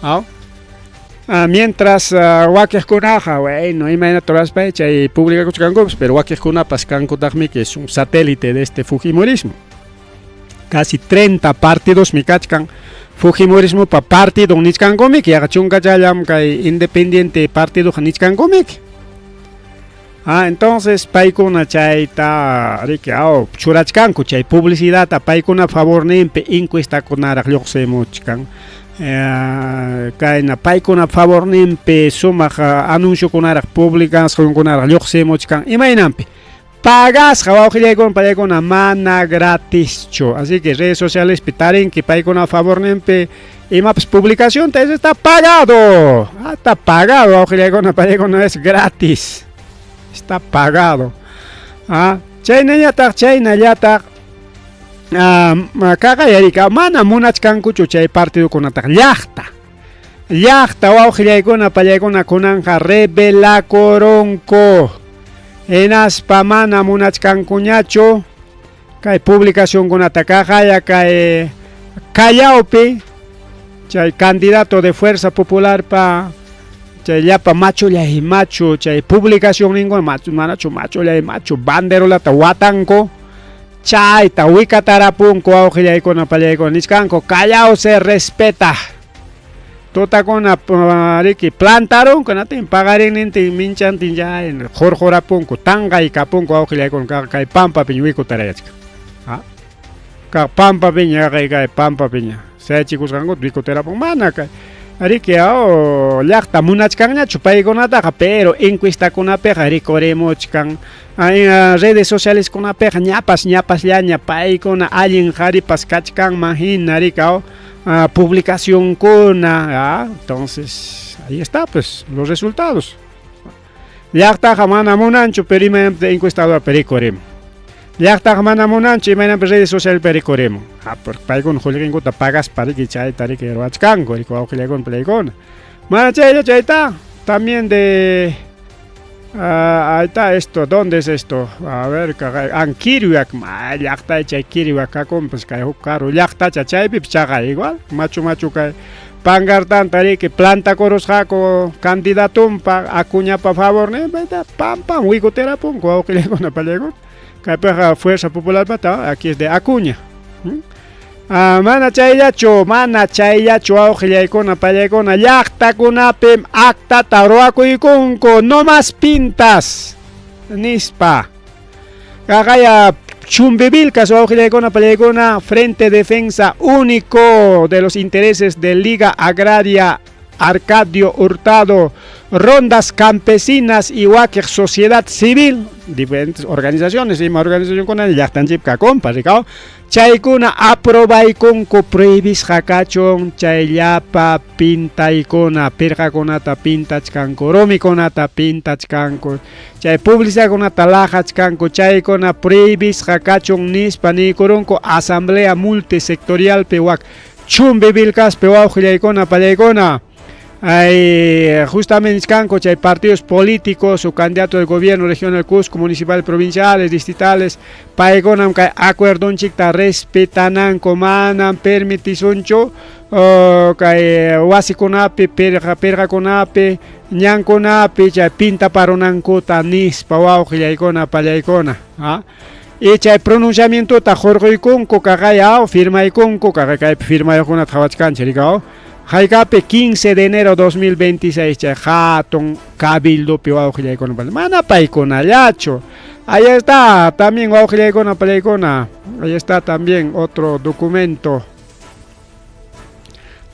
Aw. Mientras wakiqkunaqa bueno imaynata ruraspay chay publicakuchkankupas pero wakiqkunapas kankutaqmi que es un satélite de este fujimorismo. Casi 30 partidosmi kachkan fujimorismopa partidon nichkankumiki yaqa chunkachallam kay independiente partidoqa nichkankumiki. Entonces paykuna chayta riki aw churachkanku chay publicidadta paykuna favorninpi encuestakunaraq lluqsimuchkan. Kayna paykuna favorninpi sumaq anunciokunaraq publicacionkunaraq lluqsimuchkan imaynanpi pagasqa wawqillaykuna pallaykuna mana gratischu. Así que redes sociales tarinki paykuna favorninpi imapas publicacionta eso está pagado. Está pagado wawqillaykuna pallaykuna es gratis. Está pagado. Chaynallataq chaynallataq kaqayarika mana munachkankuchu chay partidokunataq llaqta. Llaqta wawqillaykuna pallaykuna kunanqa rebelakurunku. Hinaspa mana munachkankuñachu kay publicacionkunata kaqaya kay Callaopi chay candidato de Fuerza Popularpa chay llapa machullay machu chay publicación ninkuna machu manachu machullay machu banderolata watanku chayta wikatarapunku wawqillaykuna pallaykuna nichkanku Callao se respeta. Tutakuna riki plantarunku natin paqarinnintin minchantin ya qurqurapunku tanqaykapunku wawqillaykuna kay pampapiña wikutarayachkan. Kaq pampapiña kay pampapiña sayachikusqankuta wikutarapun mana kay riki llaqta munachkanñachu paykunataqa pero encuestakunapiqa rikurimuchkan redes socialeskunapiqa ñapas ñapasllaña paykuna allin qharipas kachkanman hina riki publicacionkuna entonces ahí está pues los resultados. Llaqtaqa mana munanchu pero imaynanpi encuestadorpi rikurimun. Llaqtaqa mana munanchu imaynanpi redes socialpi rikurimun. Porque paykuna qullqinkuta pagaspa riki chayta riki ruwachkanku riki wawqillaykuna pallaykuna. Mana chaylla chayta también de ahí está esto, ¿dónde es esto? A ver, Anquirwiak, llaqta chay Quirwiak kakunpas kay huk karu llaqtacha chaypipas chaqay igual, machu machu kay pancartanta riki plantakurusqaku candidatunpa Acuñapa favorninpi pam pam wikutirapunku wawqillaykuna pallaykuna. Kaypiqa Fuerza Popularpata aquí es de Acuña. Mana chayllachu, mana chayllachu wawqillaykuna pallaykuna llaqtakunapim actata ruwakuykunku no más pintas nispa. Kaqaya Chumbivilcas wawqillaykuna pallaykuna Frente Defensa Único de los Intereses de Liga Agraria Arcadio Hurtado, Rondas Campesinas y Wakiq Sociedad Civil, diferentes organizaciones, ima organizacionkuna llaqtanchikpa kakunpas, rikaw. Chaykuna aprobaykunku prohibisqa kachun chay llapa pintaykuna, pirqakunata pintachkanku, rumikunata pintachkanku, chay publicidadkunata laqachkanku, chaykuna prohibisqa kachun nispa niykurunku asamblea multisectorialpi wak Chumbivilcaspi wawqillaykuna pallaykuna. Ay, justamente nichkanku chay partidos políticos o candidato del gobierno regional Cusco, municipal, provinciales, distritales, paykunam kay acuerdonchikta respetananku, manam permitisunchu kay wasikunapi, pirqa pirqakunapi, ñankunapi chay pintaparunankuta nispa wawqillaykuna pallaykuna. ¿Ah? Y chay pronunciamientota hurquykunku kaqay aw firmaykunku kaqay kaypi firmayuqkunata qhawachkanchik rikaw. Haykapi 15 de enero 2026 chay hatun cabildopi wawqillaykuna mana paykunallachu. Ahí está también wawqillaykuna pallaykuna. Ahí está también otro documento.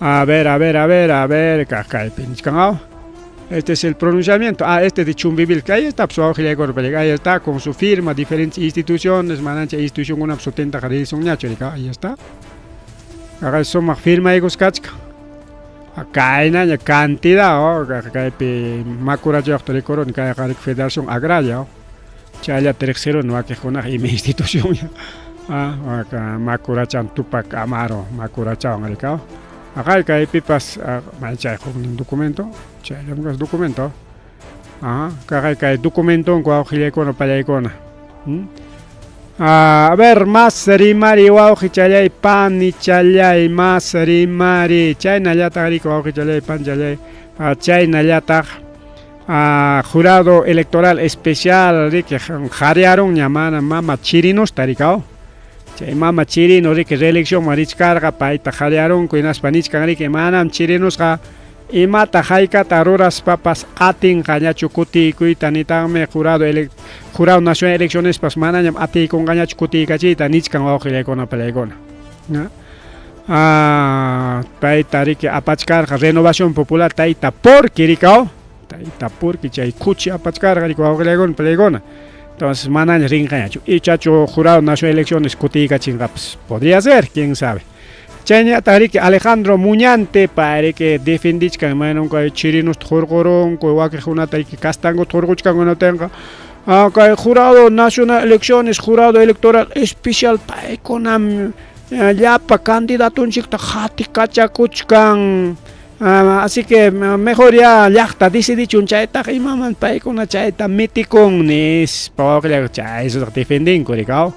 A ver, a ver, a ver, a ver, kaypi nichkan aw. Este es el pronunciamiento. Ah, este de Chumbivilca. Ahí está, pues, ahí está, con su firma, diferentes instituciones, manancha institución, una sutenta ahí está. Acá sumaq firmaykuskachka. Kaynaña cantidad, oh, kaypi makurachayuqta rikuruni kayqa Federación Agraria, oh. Chayllata riqsiruni wakiqkunaqa ima institución ah, makurachan Tupac Amaru makurachawan rikaw. Aqay kaypipas chay huknin documento, chayllam documento. Ajá, kaqay kay documentonku wawqillaykuna pallaykuna. A ver, mas rimari wawqichallay panichallay, mas rimari, chaynallataq riki wawqichallay panchallay, chaynallataq jurado electoral especial riki qhariyarunña mana mama Chirinusta rikaw. Chay mama Chirino riki reeleccionman richkarqa payta qhariyarunku hinaspa nichkan riki manam Chirinusqa imata haykata ruraspapas atinqañachu kutiykuyta nitaqmi jurado jurado nacional eleccionespas manañam atiykunqañachu kutiykachiyta nichkan wawqillaykuna pallaykuna. Payta riki apachkarqa Renovación Popular tayta Porqui rikaw, tayta Porqui chay kuchi apachkarqa riki wawqillaykuna pallaykuna. Entonces manaña rinqañachu ichachu jurado nacional elecciones kutiykachinqapas podría ser, quién sabe. Chayñataq riki Alejandro Muñante pay riki defendichkan mayninka Chirinusta hurqurunku wakiqkunata riki kastankuta hurquchkanku hinaptinqa kay jurado nacional elecciones jurado electoral especial paykunam llapa candidatonchikta qatikachakuchkan, así que mejor ya llaqta decidichun chaytaqa imaman paykuna chayta mitikun nispa wawqillay chay defendinku rikaw.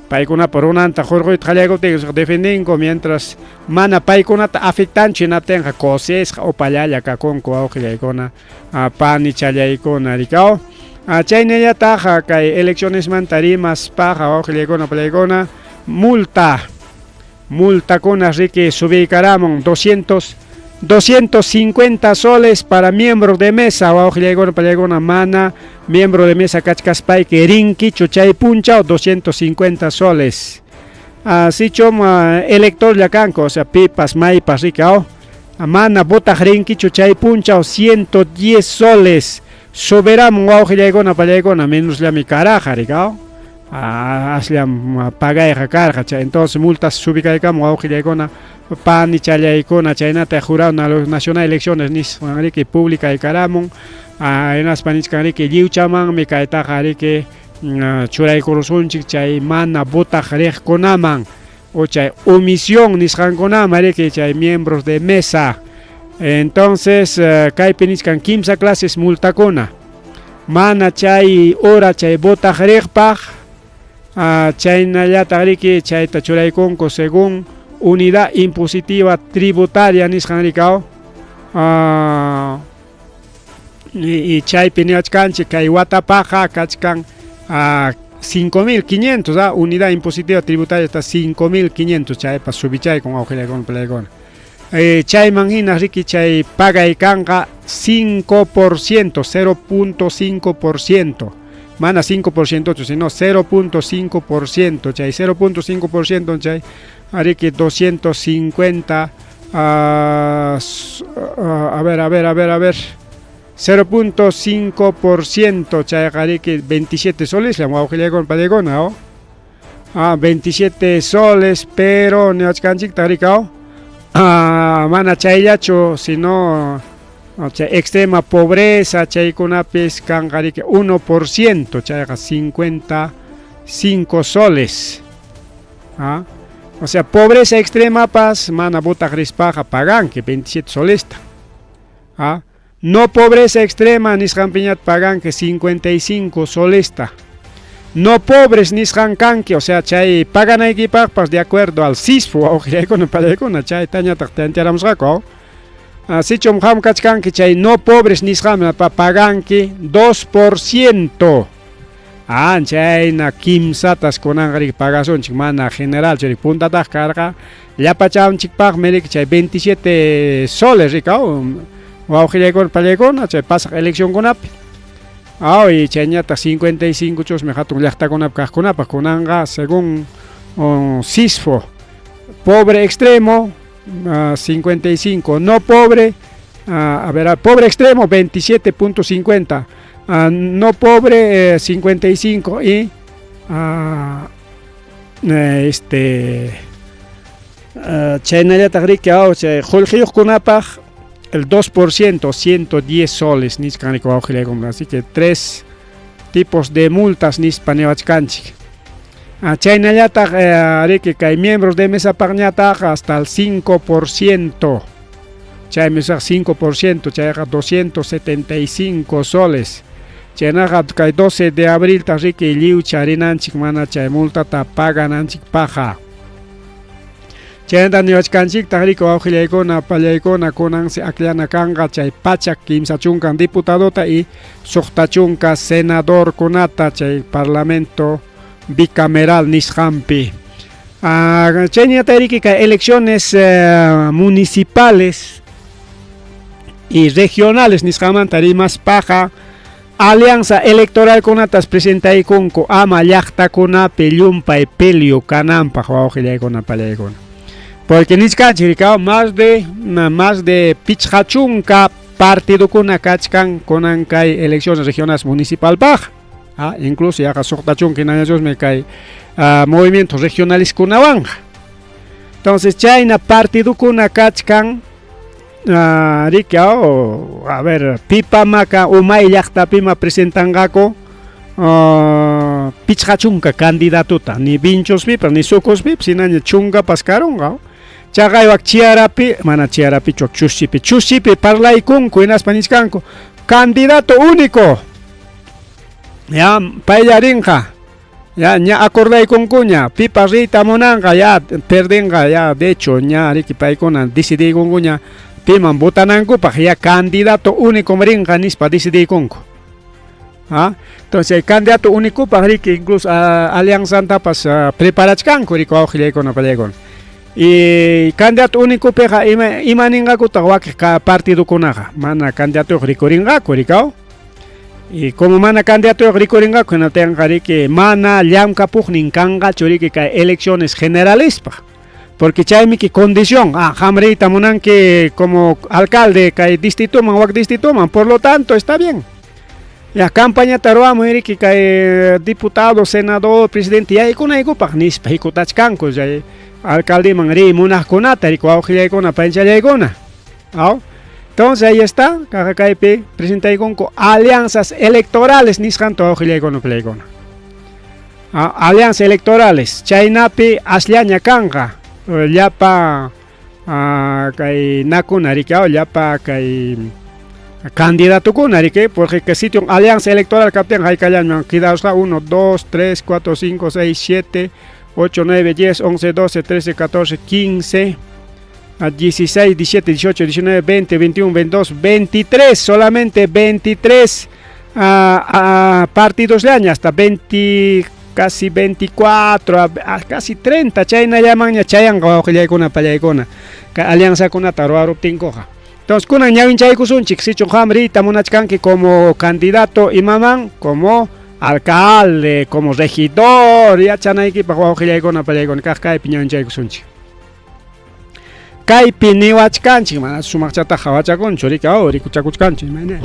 Paykunapa runanta hurquyta qallaykuptin defendinku mientras mana paykunata afectanchu hinaptinqa kusisqa upallalla kakunku wawqillaykuna panichallaykuna rikaw. Chaynallataq kay eleccionesmanta rimaspaqa wawqillaykuna pallaykuna multa multakuna riki subiykaramun 250 soles para miembro de mesa wawqillaykuna pallaykuna mana miembro de mesa kachkaspayki rinkichu chay punchaw 250 soles. Sichum electorlla kanku, o sea pipas maypas riki aw mana votaq rinkichu chay punchaw 110 soles subiramun wawqillaykuna pallaykuna menosllami karaqa riki asllam pagayqa karqa chay entonces multas subikaykamun wawqillaykuna panichallaykuna chaynata jurado nacional elecciones nispan riki publicaykaramun hinaspa nichkan riki lliwchamanmi kaytaqa riki churaykurusunchik chay mana votaq riqkunaman o chay omisión nisqankunaman riki chay miembros de mesa. Entonces kaypi nichkan kimsa clases multakuna mana chay hora chay votaq riqpaq chaynallataq riki chayta churaykunku según unidad impositiva tributaria nisqan rikaw y chaypi niwachkanchik kay watapaqqa kachkan 5500 unidad impositiva tributaria está 5500 chaypas subichaykun wawqillaykuna pallaykuna. Chayman hina riki chay pagay kanqa 5%, 0.5%, mana 5% sino 0.5%, chay 0.5% chay riki 250 a ver, a ver, a ver, a ver 0.5% chayqa riki 27 soles wawqillaykuna pallaykuna 27 soles pero niwachkanchiktaq riki mana chayllachu sino chay extrema pobreza chaykunapis kanqa riki 1% chayqa 55 soles. O sea, pobreza extrema pas mana votaq rispaqa paganki 27 solesta. ¿Ah? No pobreza extrema nisqanpiñat paganki 55 solesta. No pobres nisqan kanki, o sea, chay paganaykipaqpas de acuerdo al SISFO, wawqillaykuna pallaykuna, chaytañataq tantearamusqaku. Sichum qam kachkanki chay no pobres nisqanmi paganki 2%. Ah, chayna kimsatas kunanqa riki pagasunchik mana general riki puntataq karqa llapachanchikpaqmi riki chay 27 soles riki wawqillaykuna pallaykuna chay pasaq eleccionkunapi. Aw, y chayñataq 55 chusmi hatun llaqtakunapi kaqkunapaq kunanqa según SISFO pobre extremo 55, no pobre, a ver, pobre extremo 27.50, no pobre 55 y chaynallataq riki chay qullqiyuqkunapaq el 2%, 110 soles nichkan riki wawqillaykuna, así que tres tipos de multas nispa niwachkanchik. Chaynallataq riki kay miembros de mesa paqñataq hasta el 5%, chaymi 5%, chayqa 275 soles. Chaynaqa kay 12 de abril ta riki lliw charinanchik mana chay multata pagananchikpaqqa. Chaynata niwachkanchiktaq riki wawqillaykuna pallaykuna kunansi akllana kanqa chay 130 diputadota y 60 senadorkunata chay parlamento bicameral nisqanpi. Chaynata riki kay elecciones municipales y regionales nisqamanta rimaspaqa alianza electoralkunatas presentaykunku ama llaqtakunapi llumpay pelio kananpaq wawqillaykuna pallaykuna. Porque nichkanchik rikaw más de 50 partidokuna kachkan kunan kay elecciones regionales municipalpaq. Incluso yaqa 60 hinañachusmi kay movimientos regionaliskunawanqa. Entonces chayna partidokuna kachkan riki a ver, pipamaka umay llaqtapima presentanqaku 50 candidatota, ni Vinchospipas ni Sucuspipas hinaña chunkapas karunqa. Chaqay wak Chiarapi, mana Chiarapichu, Chuschipi, Chuschipi parlaykunku hinaspa nichkanku candidato único. Ya paylla rinqa. Ya ña acordaykunkuña, pipas riyta munanqa ya perdinqa ya, de hecho ña riki paykuna decidiykunkuña piman votanankupaq, ya candidato único rinqa nispa decidiykunku. ¿Ah? Entonces, el candidato único riki incluso alianzantapas preparachkanku riki wawqillaykuna pallaykuna. Y candidato único piqa ima ninqakutaq wakiq partidokunaqa mana candidatoyuq rikurinqaku rikaw. Y como mana candidatoyuq rikurinqaku hinatinqa riki mana llamkapuqnin kanqachu riki kay elecciones generalespaq. Porque chaymi condición, qam riyta munanki como alcalde kay distritoman wak distritoman, por lo tanto está bien. Ya campañata ruwamuy riki kay diputado, senador, presidente yaykunaykupaq nispa hikutachkanku chay alcaldeman riy munaqkunata riki wawqillaykuna panchallaykuna. Aw? Entonces ahí está, kaypi presentaykunku alianzas electorales nisqanta wawqillaykuna pallaykuna. Alianzas electorales chaynapi asllaña kanqa llapa kay nakuna riki llapa kay candidatokuna riki, porque que sitio alianza electoral kaptin haykallañman quedasqa 1, 2, 3, 4, 5, 6, 7, 8, 9, 10, 11, 12, 13, 14, 15, 16, 17, 18, 19, 20, 21, 22, 23, solamente 23 partidos llaña hasta 20, casi 24, casi 30, chaynallamanña chayanqa wawqillaykuna pallaykuna alianzakunata ruwaruptinkuqa. Entonces kunan ñawinchaykusunchik sichun qam riyta munachkanki como candidato imaman, como alcalde, como regidor, yachanaykipaq wawqillaykuna pallaykuna kaq kaypi ñawinchaykusunchik. Kaypi niwachkanchik, mana sumaqchata hawachakunchu riki, rikuchakuchkanchik imayna.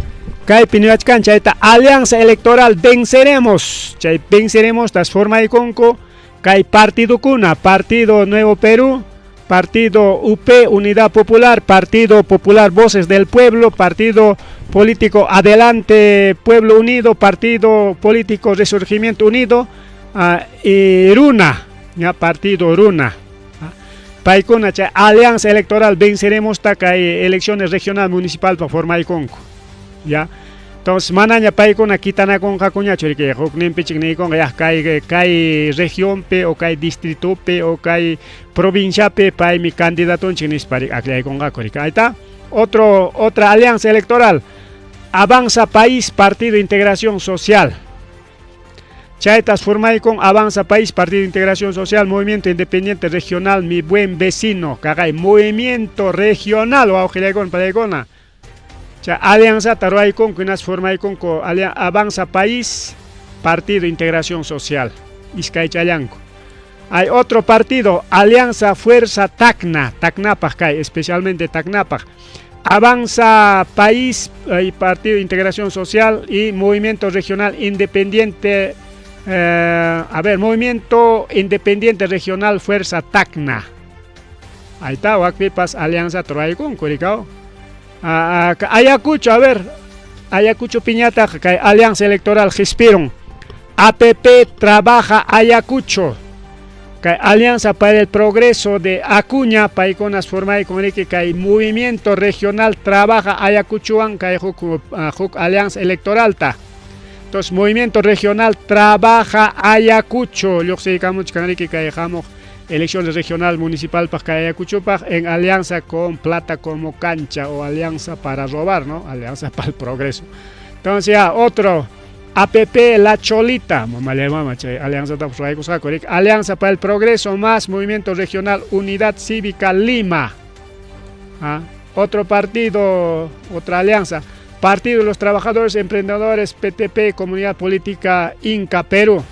Kaypi niwachkanchik chayta alianza electoral venceremos, chay venceremos tas formaykunku kay partidokuna, Partido Nuevo Perú, Partido UP Unidad Popular, Partido Popular Voces del Pueblo, Partido Político Adelante Pueblo Unido, Partido Político Resurgimiento Unido, y Runa, ya, Partido Runa. Paykuna chay Alianza Electoral Venceremos-ta kay elecciones regional municipalpa formaykunku. Ya. Entonces manaña paykuna kitanakunqakuñachu riki hukninpichik niykunqa ya kay kay regionpi o kay distritopi o kay provinciapi paymi candidatonchik nispa akllaykunqaku riki. Ahí está. Otro, otra alianza electoral. Avanza País, Partido Integración Social. Chaytas formaykun Avanza País, Partido Integración Social, Movimiento Independiente Regional, Mi Buen Vecino, kaqay Movimiento Regional, wawqillaykuna palaykuna. Chay alianzata ruwaykunku hinaspa formaykunku Avanza País, Partido Integración Social. Iskaychallanku. Hay otro partido, Alianza Fuerza Tacna, Tacnapaq kay, especialmente Tacnapaq. Avanza País y Partido de Integración Social y Movimiento Regional Independiente, a ver, Movimiento Independiente Regional Fuerza Tacna. Ahí está, wakpipas Alianza ruwaykunku, rikao. Ayacucho, a ver, Ayacucho piñata, kay Alianza Electoral Qispirun. APP Trabaja Ayacucho. Kay Alianza para el Progreso de Acuña, paykunas formaykun riki kay Movimiento Regional Trabaja Ayacuchowan kay huk, huk Alianza Electoralta. Entonces, Movimiento Regional Trabaja Ayacucho, lluqsiykamuchkan riki kay hamuq elecciones regional municipal paq kay Ayacuchopaq en alianza con Plata como Cancha o Alianza para Robar, ¿no? Alianza para el Progreso. Entonces ya, otro, APP La Cholita, mama chay, Alianza Alianza para el Progreso más Movimiento Regional Unidad Cívica Lima. ¿Ah? Otro partido, otra alianza, Partido de los Trabajadores Emprendedores, PTP, Comunidad Política Inca Perú.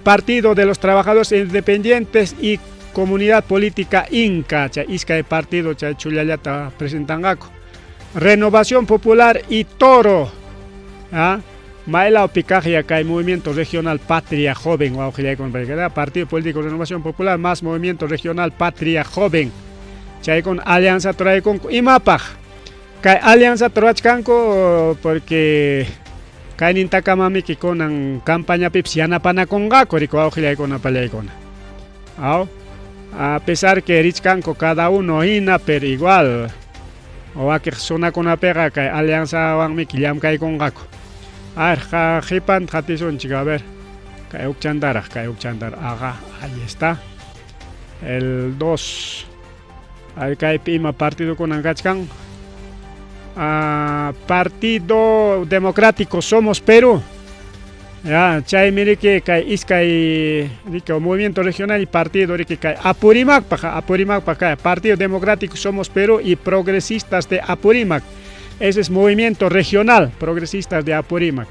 Partido de los Trabajadores Independientes y Comunidad Política Inca, chay iskay partido chay chulallata presentanqaku. Renovación Popular y Toro. ¿Ah? Maylawpi kaq kay Movimiento Regional Patria Joven, Partido Político Renovación Popular más Movimiento Regional Patria Joven. Chaykuna alianza ruwaykunku imapaq. Kay alianza ruwachkanku porque kaynintakamamiki kunan campañapipas yanapanakunqaku riki wawqillaykuna pallaykuna. Aw, a pesar que richkanku cada uno hina, pero igual wakiq zonakunapiqa kay alianzawanmiki llamkaykunqaku. A ver, qhipanta qatisunchik, a ver. Kay hukchantaraq, kay hukchantaraq. Ajá, ahí está. El 2. Kaypi ima partidokunan kachkan. Partido Democrático Somos Perú. Ya, chaymi riki kay iskay riki Movimiento Regional y Partido riki kay Apurímacpaq, Apurímacpaq kay Partido Democrático Somos Perú y Progresistas de Apurímac. Ese es Movimiento Regional Progresistas de Apurímac.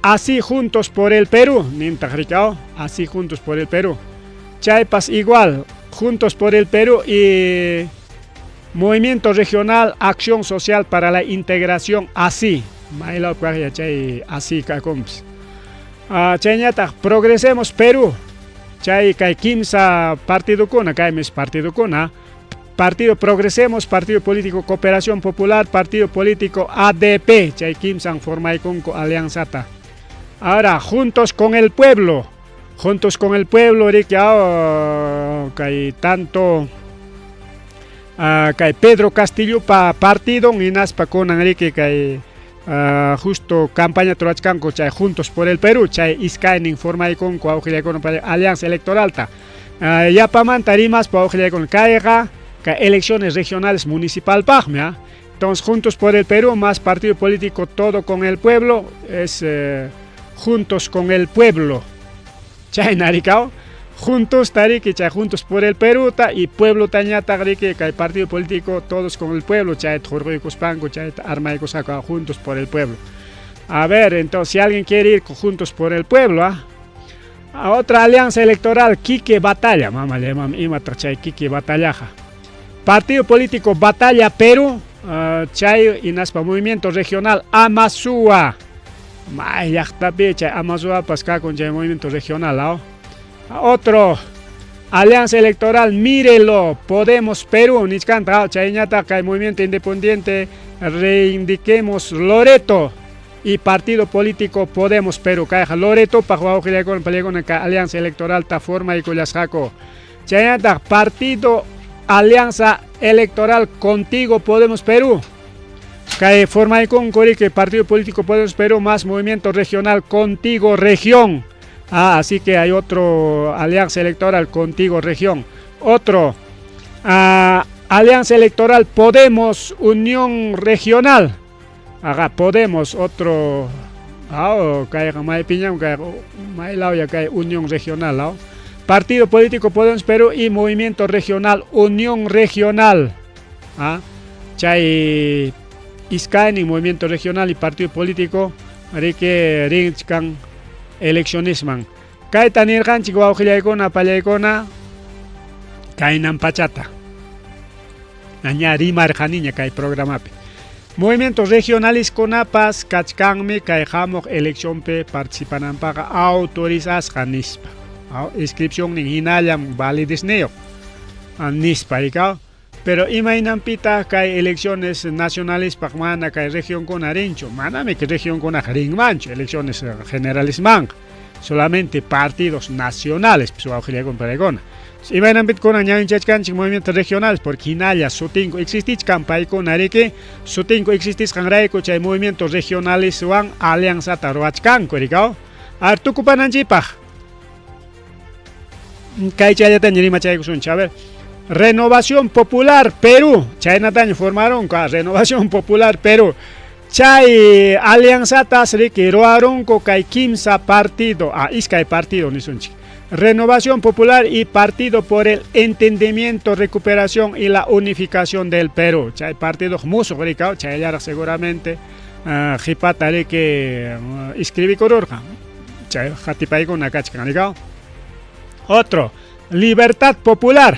Así Juntos por el Perú, nintaq rikao, Así Juntos por el Perú. Chaypas igual, Juntos por el Perú y Movimiento Regional Acción Social para la Integración, Así. Maylawpi chay Así kakunpas. Chayñataq Progresemos Perú. Chay kay kimsa partidokuna, kaymi partidokuna. Partido Progresemos, Partido Político Cooperación Popular, Partido Político ADP. Chay kimsan formaykunku alianzata. Ahora, Juntos con el Pueblo. Juntos con el Pueblo, riki kay tanto kay Pedro Castillo pa partido hinaspa kunan riki kay justo campaña ruwachkanku chay Juntos por el Perú, chay iskaynin formaykunku wawqillaykuna alianza electoralta. Yapamanta rimaspa wawqillaykuna kayqa kay elecciones regionales municipalpaqmi. Entonces, Juntos por el Perú más Partido Político Todo con el Pueblo es Juntos con el Pueblo. Chayna rikao. Juntos tariki chay Juntos por el Perú ta y Pueblo tañataq riki kay Partido Político Todos con el Pueblo chayta hurquykuspanku chayta armaykusqaku Juntos por el Pueblo. A ver, entonces si alguien quiere ir Juntos por el Pueblo, ¿ah? A otra alianza electoral, Quique Batalla, mama le mama imataq chay Quique Batallaja. Partido Político Batalla Perú, chay hinaspa Movimiento Regional Amasúa. May llaqtapi chay Amasuapas kakun chay Movimiento Regional, ¿ah? Otro, Alianza Electoral, Mírelo, Podemos Perú, nichkanta, chayñataq kay Movimiento Independiente, Reivindiquemos Loreto. Y Partido Político Podemos Perú. Kayqa Loretopaq wawqillaykuna pallaykuna kay Alianza Electoralta formaykullasqaku. Chaynataq Partido Alianza Electoral Contigo Podemos Perú. Kay formaykunku riki Partido Político Podemos Perú más Movimiento Regional Contigo Región. Ah, así que hay otro Alianza Electoral Contigo Región. Otro, ah, Alianza Electoral Podemos Unión Regional. Aga Podemos, otro, ah, kayqa maypiñam kayqa maylawya kay Unión Regional, ah. Partido Político Podemos Perú y Movimiento Regional Unión Regional. Ah, chay iskaynin Movimiento Regional y Partido Político riki rinchkan eleccionisman. Kayta nirqanchik wawqillaykuna pallaykuna kaynan pachata. Ña rimarqaniña kay programapi. Movimiento regionaliskunapas kachkanmi kay hamuq eleccionpi participananpaqa autorizasqa nispa. Inscripcionnin hinallam validesniyuq nispa rikaw. Pero imaynanpitaq kay elecciones nacionalespaq mana kay regionkuna rinchu, manami kay regionkunaqa rinmanchu elecciones generalesmanqa, solamente partidos nacionales wawqillaykuna paykuna. Imaynanpitaq kunan ñawinchachkanchik movimientos regionales, porque hinalla sutinku existichkan paykuna riki, sutinku existisqanrayku chay movimientos regionaleswan alianzata ruwachkanku rikaw. A ver, tukupananchikpaq kay chayllataña rimachaykusunchik. A ver, Renovación Popular Perú, chaynataña formaronku, Renovación Popular Perú. Chay alianzatas riki ruwarunku kay kimsa partido, iskay partido nisunchik. Renovación Popular y Partido por el Entendimiento, Recuperación y la Unificación del Perú. Chay partido musuq rikaw, chayllaraq seguramente qhipata riki inscribikururqa. Chay qatipaykuna kachkan rikaw. Otro, Libertad Popular.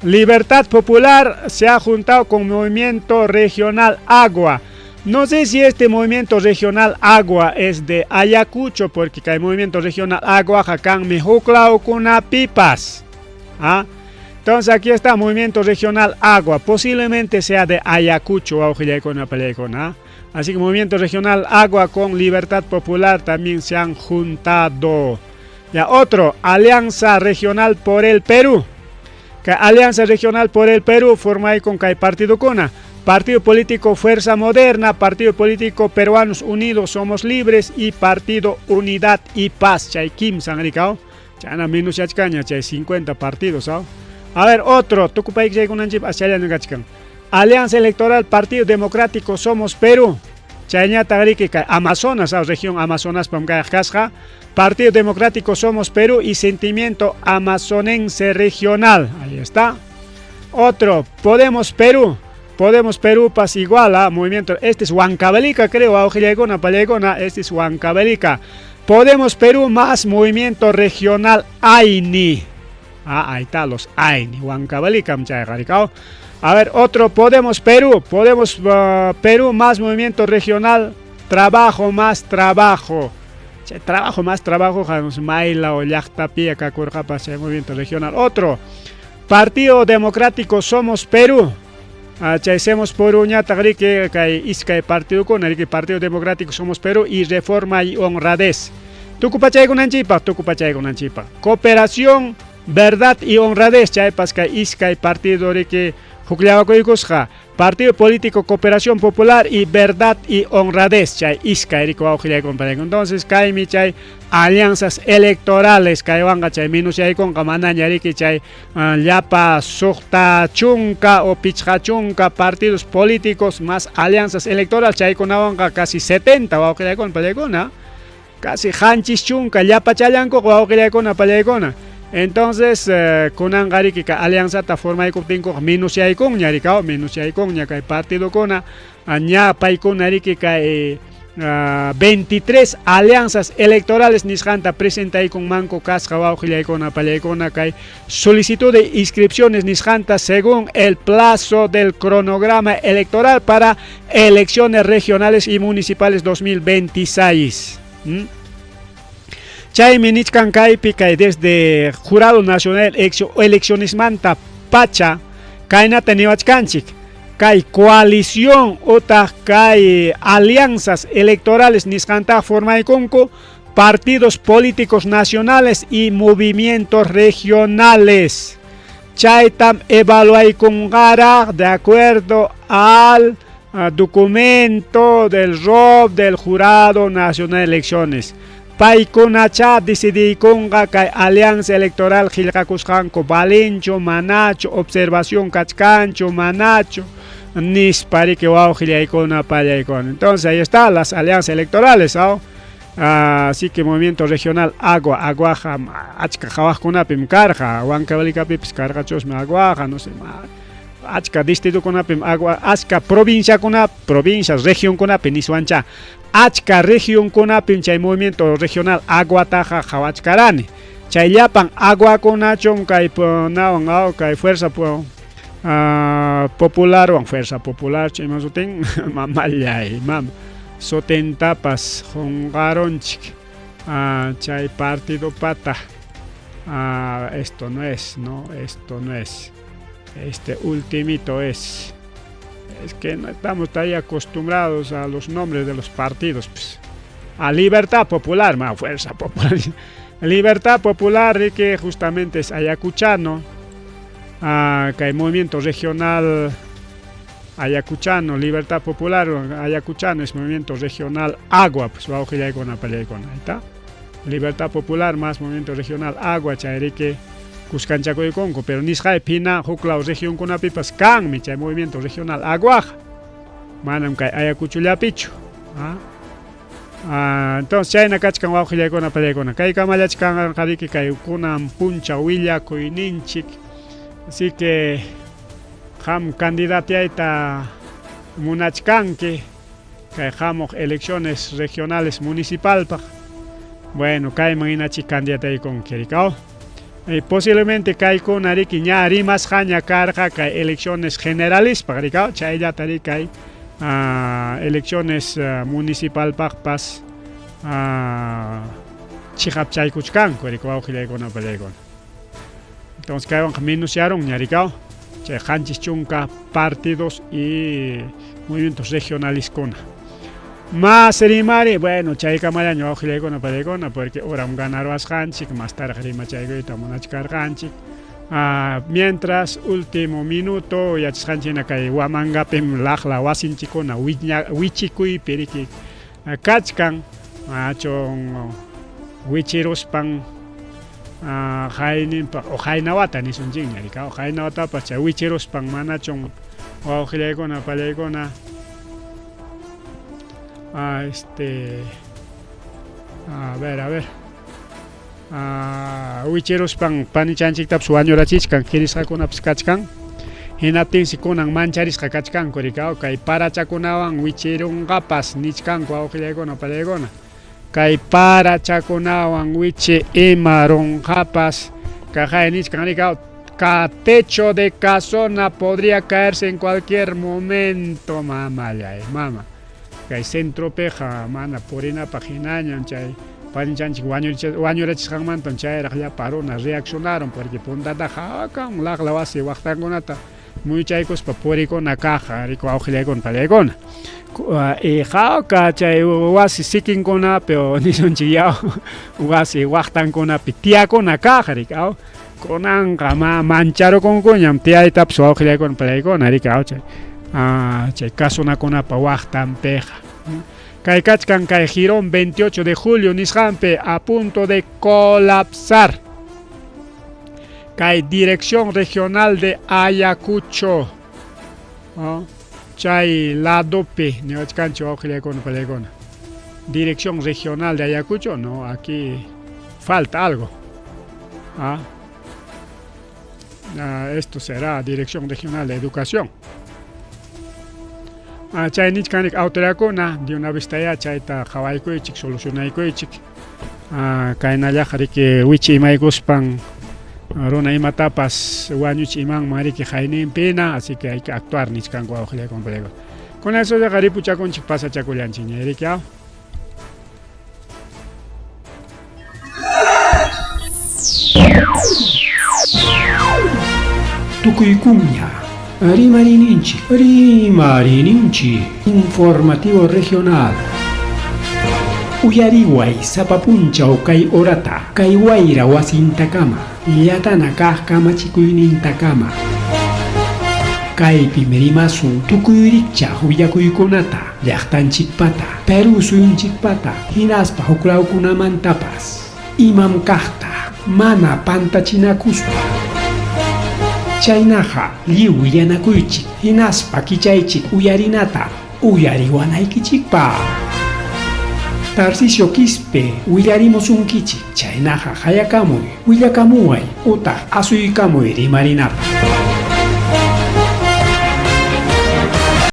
Libertad Popular se ha juntado con Movimiento Regional Agua. No sé si este Movimiento Regional Agua es de Ayacucho, porque hay Movimiento Regional Agua, kanmi huklawkunapipas. ¿Ah? Entonces aquí está Movimiento Regional Agua, posiblemente sea de Ayacucho, ¿ah? Así que Movimiento Regional Agua con Libertad Popular también se han juntado. Ya otro, Alianza Regional por el Perú. Que Alianza Regional por el Perú forma con kay partido kuna. Partido Político Fuerza Moderna, Partido Político Peruanos Unidos Somos Libres y Partido Unidad y Paz. Chay kimsan rikaw. Chana menos yachkaña, chay 50 partidos. ¿Ah? A ver, otro, tukupayki chaykunanchik aschallana kachkan. Alianza Electoral Partido Democrático Somos Perú. Chayñataq riki kay Amazonas, ¿ah? Región Amazonas pam kayaq kasqa. Partido Democrático Somos Perú y Sentimiento Amazonense Regional. Ahí está. Otro, Podemos Perú. Podemos Perú pas igual a movimiento. Este es Huancavelica, creo, wawqillaykuna, pallaykuna, este es Huancavelica. Podemos Perú más Movimiento Regional AINI. Ah, ahí está, los AINI. Huancavelica. A ver, otro, Podemos Perú. Podemos Perú más Movimiento Regional Trabajo más Trabajo. Chay, trabajo más trabajo, maylaw llaqtapi kakurqapas chay Movimiento Regional. Otro, Partido Democrático Somos Perú. Chay Somos Perú ñataq riki kay iskay partidokuna riki Partido Democrático Somos Perú y Reforma y Honradez. Tukupachaykunanchikpaq, tukupachaykunanchikpaq. Cooperación, Verdad y Honradez, chaypas kay iskay partido riki hukllawakuykusqa. Partido Político Cooperación Popular y Verdad y Honradez, chay iskay riki wawqillaykuna. Entonces kaymi chay alianzas electorales kaywanqa chay minusyaykunqa manaña riki chay llapa 60 o 50 partidos políticos más alianzas electorales chaykunawanqa casi 70 wawqillaykuna pallaykuna. Casi 70 llapa challankuqa wawqillaykuna pallaykuna. Entonces, kunanqa riki kay alianzata formaykuptinkuqa minusyaykunña rikaw, minusyaykunña kay partidokuna, ña paykuna riki kay 23 alianzas electorales nisqanta presentaykunmanku kasqa wawqillaykuna pallaykuna kay solicitud de inscripciones nisqanta según el plazo del cronograma electoral para elecciones regionales y municipales 2026. Chaymi nichkan kaypi kay desde Jurado Nacional Eleccionesmanta pacha kaynata niwachkanchik. Kay coalición utaq kay alianzas electorales nisqantaqa formaykunku partidos políticos nacionales y movimientos regionales. Chaytam evaluaykunqaraq de acuerdo al documento del ROB del Jurado Nacional de Elecciones. Paykunachá decidiykunqa kay alianza electoral qillqakusqanku valenchu manachu, observación kachkanchu manachu, nispa riki wawqillaykuna pallaykuna. Entonces ahí está las alianzas electorales, ¿no? Así que movimiento regional Agua, Aguaja, achka hawaqkunapim karqa, Huancavelicapipis karqachusmi Aguaja, no sé, achka distritokunapim agua, achka provinciakuna, provincias, regionkunapi niswancha, achka regionkunapim chay movimiento regional Aguataqa qhawachkarani. Chay llapan aguakunachum kay nawan aw kay fuerza popularwan, fuerza popular chay ima sutin mamallay mama sutintapas qunqarunchik chay partido pata. Esto no es, no, esto no es. Este ultimito es. Es que no estamos todavía acostumbrados a los nombres de los partidos, pues. A Libertad Popular, ma Fuerza Popular. Libertad Popular, que justamente es ayacuchano. Que hay movimiento regional ayacuchano, Libertad Popular, ayacuchano es movimiento regional Agua, pues va a con ahí está. Libertad Popular más movimiento regional Agua, chayrique kuskanchakuykunku, pero nisqay phina huklaw regionkunapipas kanmi chay movimiento regional Aguaja, manam kay Ayacuchollapichu. Entonces chayna kachkan wawqillaykuna pallaykuna, kay kamallachkanqariki kay kunan puncha willakuyninchik. Así que qam candidatiayta munachkanki kay hamuq elecciones regionales municipalpaq, bueno, kayman hinachik candidataykunki rikaw. Posiblemente kaykuna riki ña rimasqaña karqa kay elecciones generalispaq rikaw, chayllata riki kay elecciones municipalpaqpas chiqapchaykuchkanku riki wawqillaykuna pallaykuna. Entonces kaywanqa menunciaron rikaw chay 70 partidos y movimientos regionaliskuna. Más rimari, bueno, chaykamallaña wawqillaykuna pallaykuna, porque horam ganarwasqanchik, más tarde rimachaykuyta munachkarqanchik. Mientras, último minuto, yachasqanchik kay Huamangapim laqla wasinchikuna wichikuypi riki kachkan, achun wichiruspan hayninpa o haynawata nisunchikña rika, haynawatapas chay wichiruspan manachun wawqillaykuna pallaykuna. A ver, a ver. Wichiruspan panichanchiktapas wañurachichkan, kirisqakunapas kachkan. Hinaptinsi kunan mancharisqa kachkanku rika, kay parachakunawan wichirunqapas nichkanku wawqillaykuna pallaykuna. Kay parachakunawan wichi imarunqapas kaqay nichkan rika, ka techo de casona podría caerse en cualquier momento, mamallay, mama. Kay centropiqa mana purinapaq hinañam chay panichanchik wañurachisqanmantam chayraq llapa runa reaccionaron, porque puntataqa hawakan laqla wasi waqtankunata muychaykuspa purikuna kaq riku wawqillaykuna pallaykuna. Hawka chay wasi sikinkunapi o nisunchik yaw wasi waqtankunapi tiyakuna kaq rikaw, kunanqa mancharukunkuñam tiyaytapas wawqillaykuna pallaykuna rikaw chay chay kasunakunapa waqtanpiqa. Kay kachkan kay Jirón 28 de julio nisqanpi a punto de colapsar. Kay Dirección Regional de Ayacucho, ¿no? Chay ladopi niwachkanchik wawqillaykuna pallaykuna. Dirección Regional de Ayacucho, no, aquí falta algo. Esto será Dirección Regional de Educación. Chay nichkanik autoridadkuna de una vez ya chayta qhawaykuychik, solucionaykuychik. Kaynallaqa riki wichi imaykuspan runa imatapas wañuchi imanman riki hayninpina, así que hay que actuar nichkanku wawqillaykuna pallaykuna. Con eso yaqa ripuchakunchik pasachakullanchikña riki. Tukuykunña. Rimarininchik, rimarininchik, informativo regional. Uyariway sapa punchaw kay horata, kay wayra wasintakama, llatana kaq kamachikuynintakama. Kaypim rimasun tukuy rikchaq willakuykunata, llaqtanchikpata, Perú suyunchikpata, hinaspa huklawkunamantapas. Imam kaqta, mana pantachinakuspa. Chaynaqa lliw willanakuychik, hinaspa kichaychik uyarinata uyariwanaykichikpaq. Tarcisio Quispe willarimusunkichik, chaynaqa qayakamuy, willakamuway utaq asuykamuy rimarinapaq.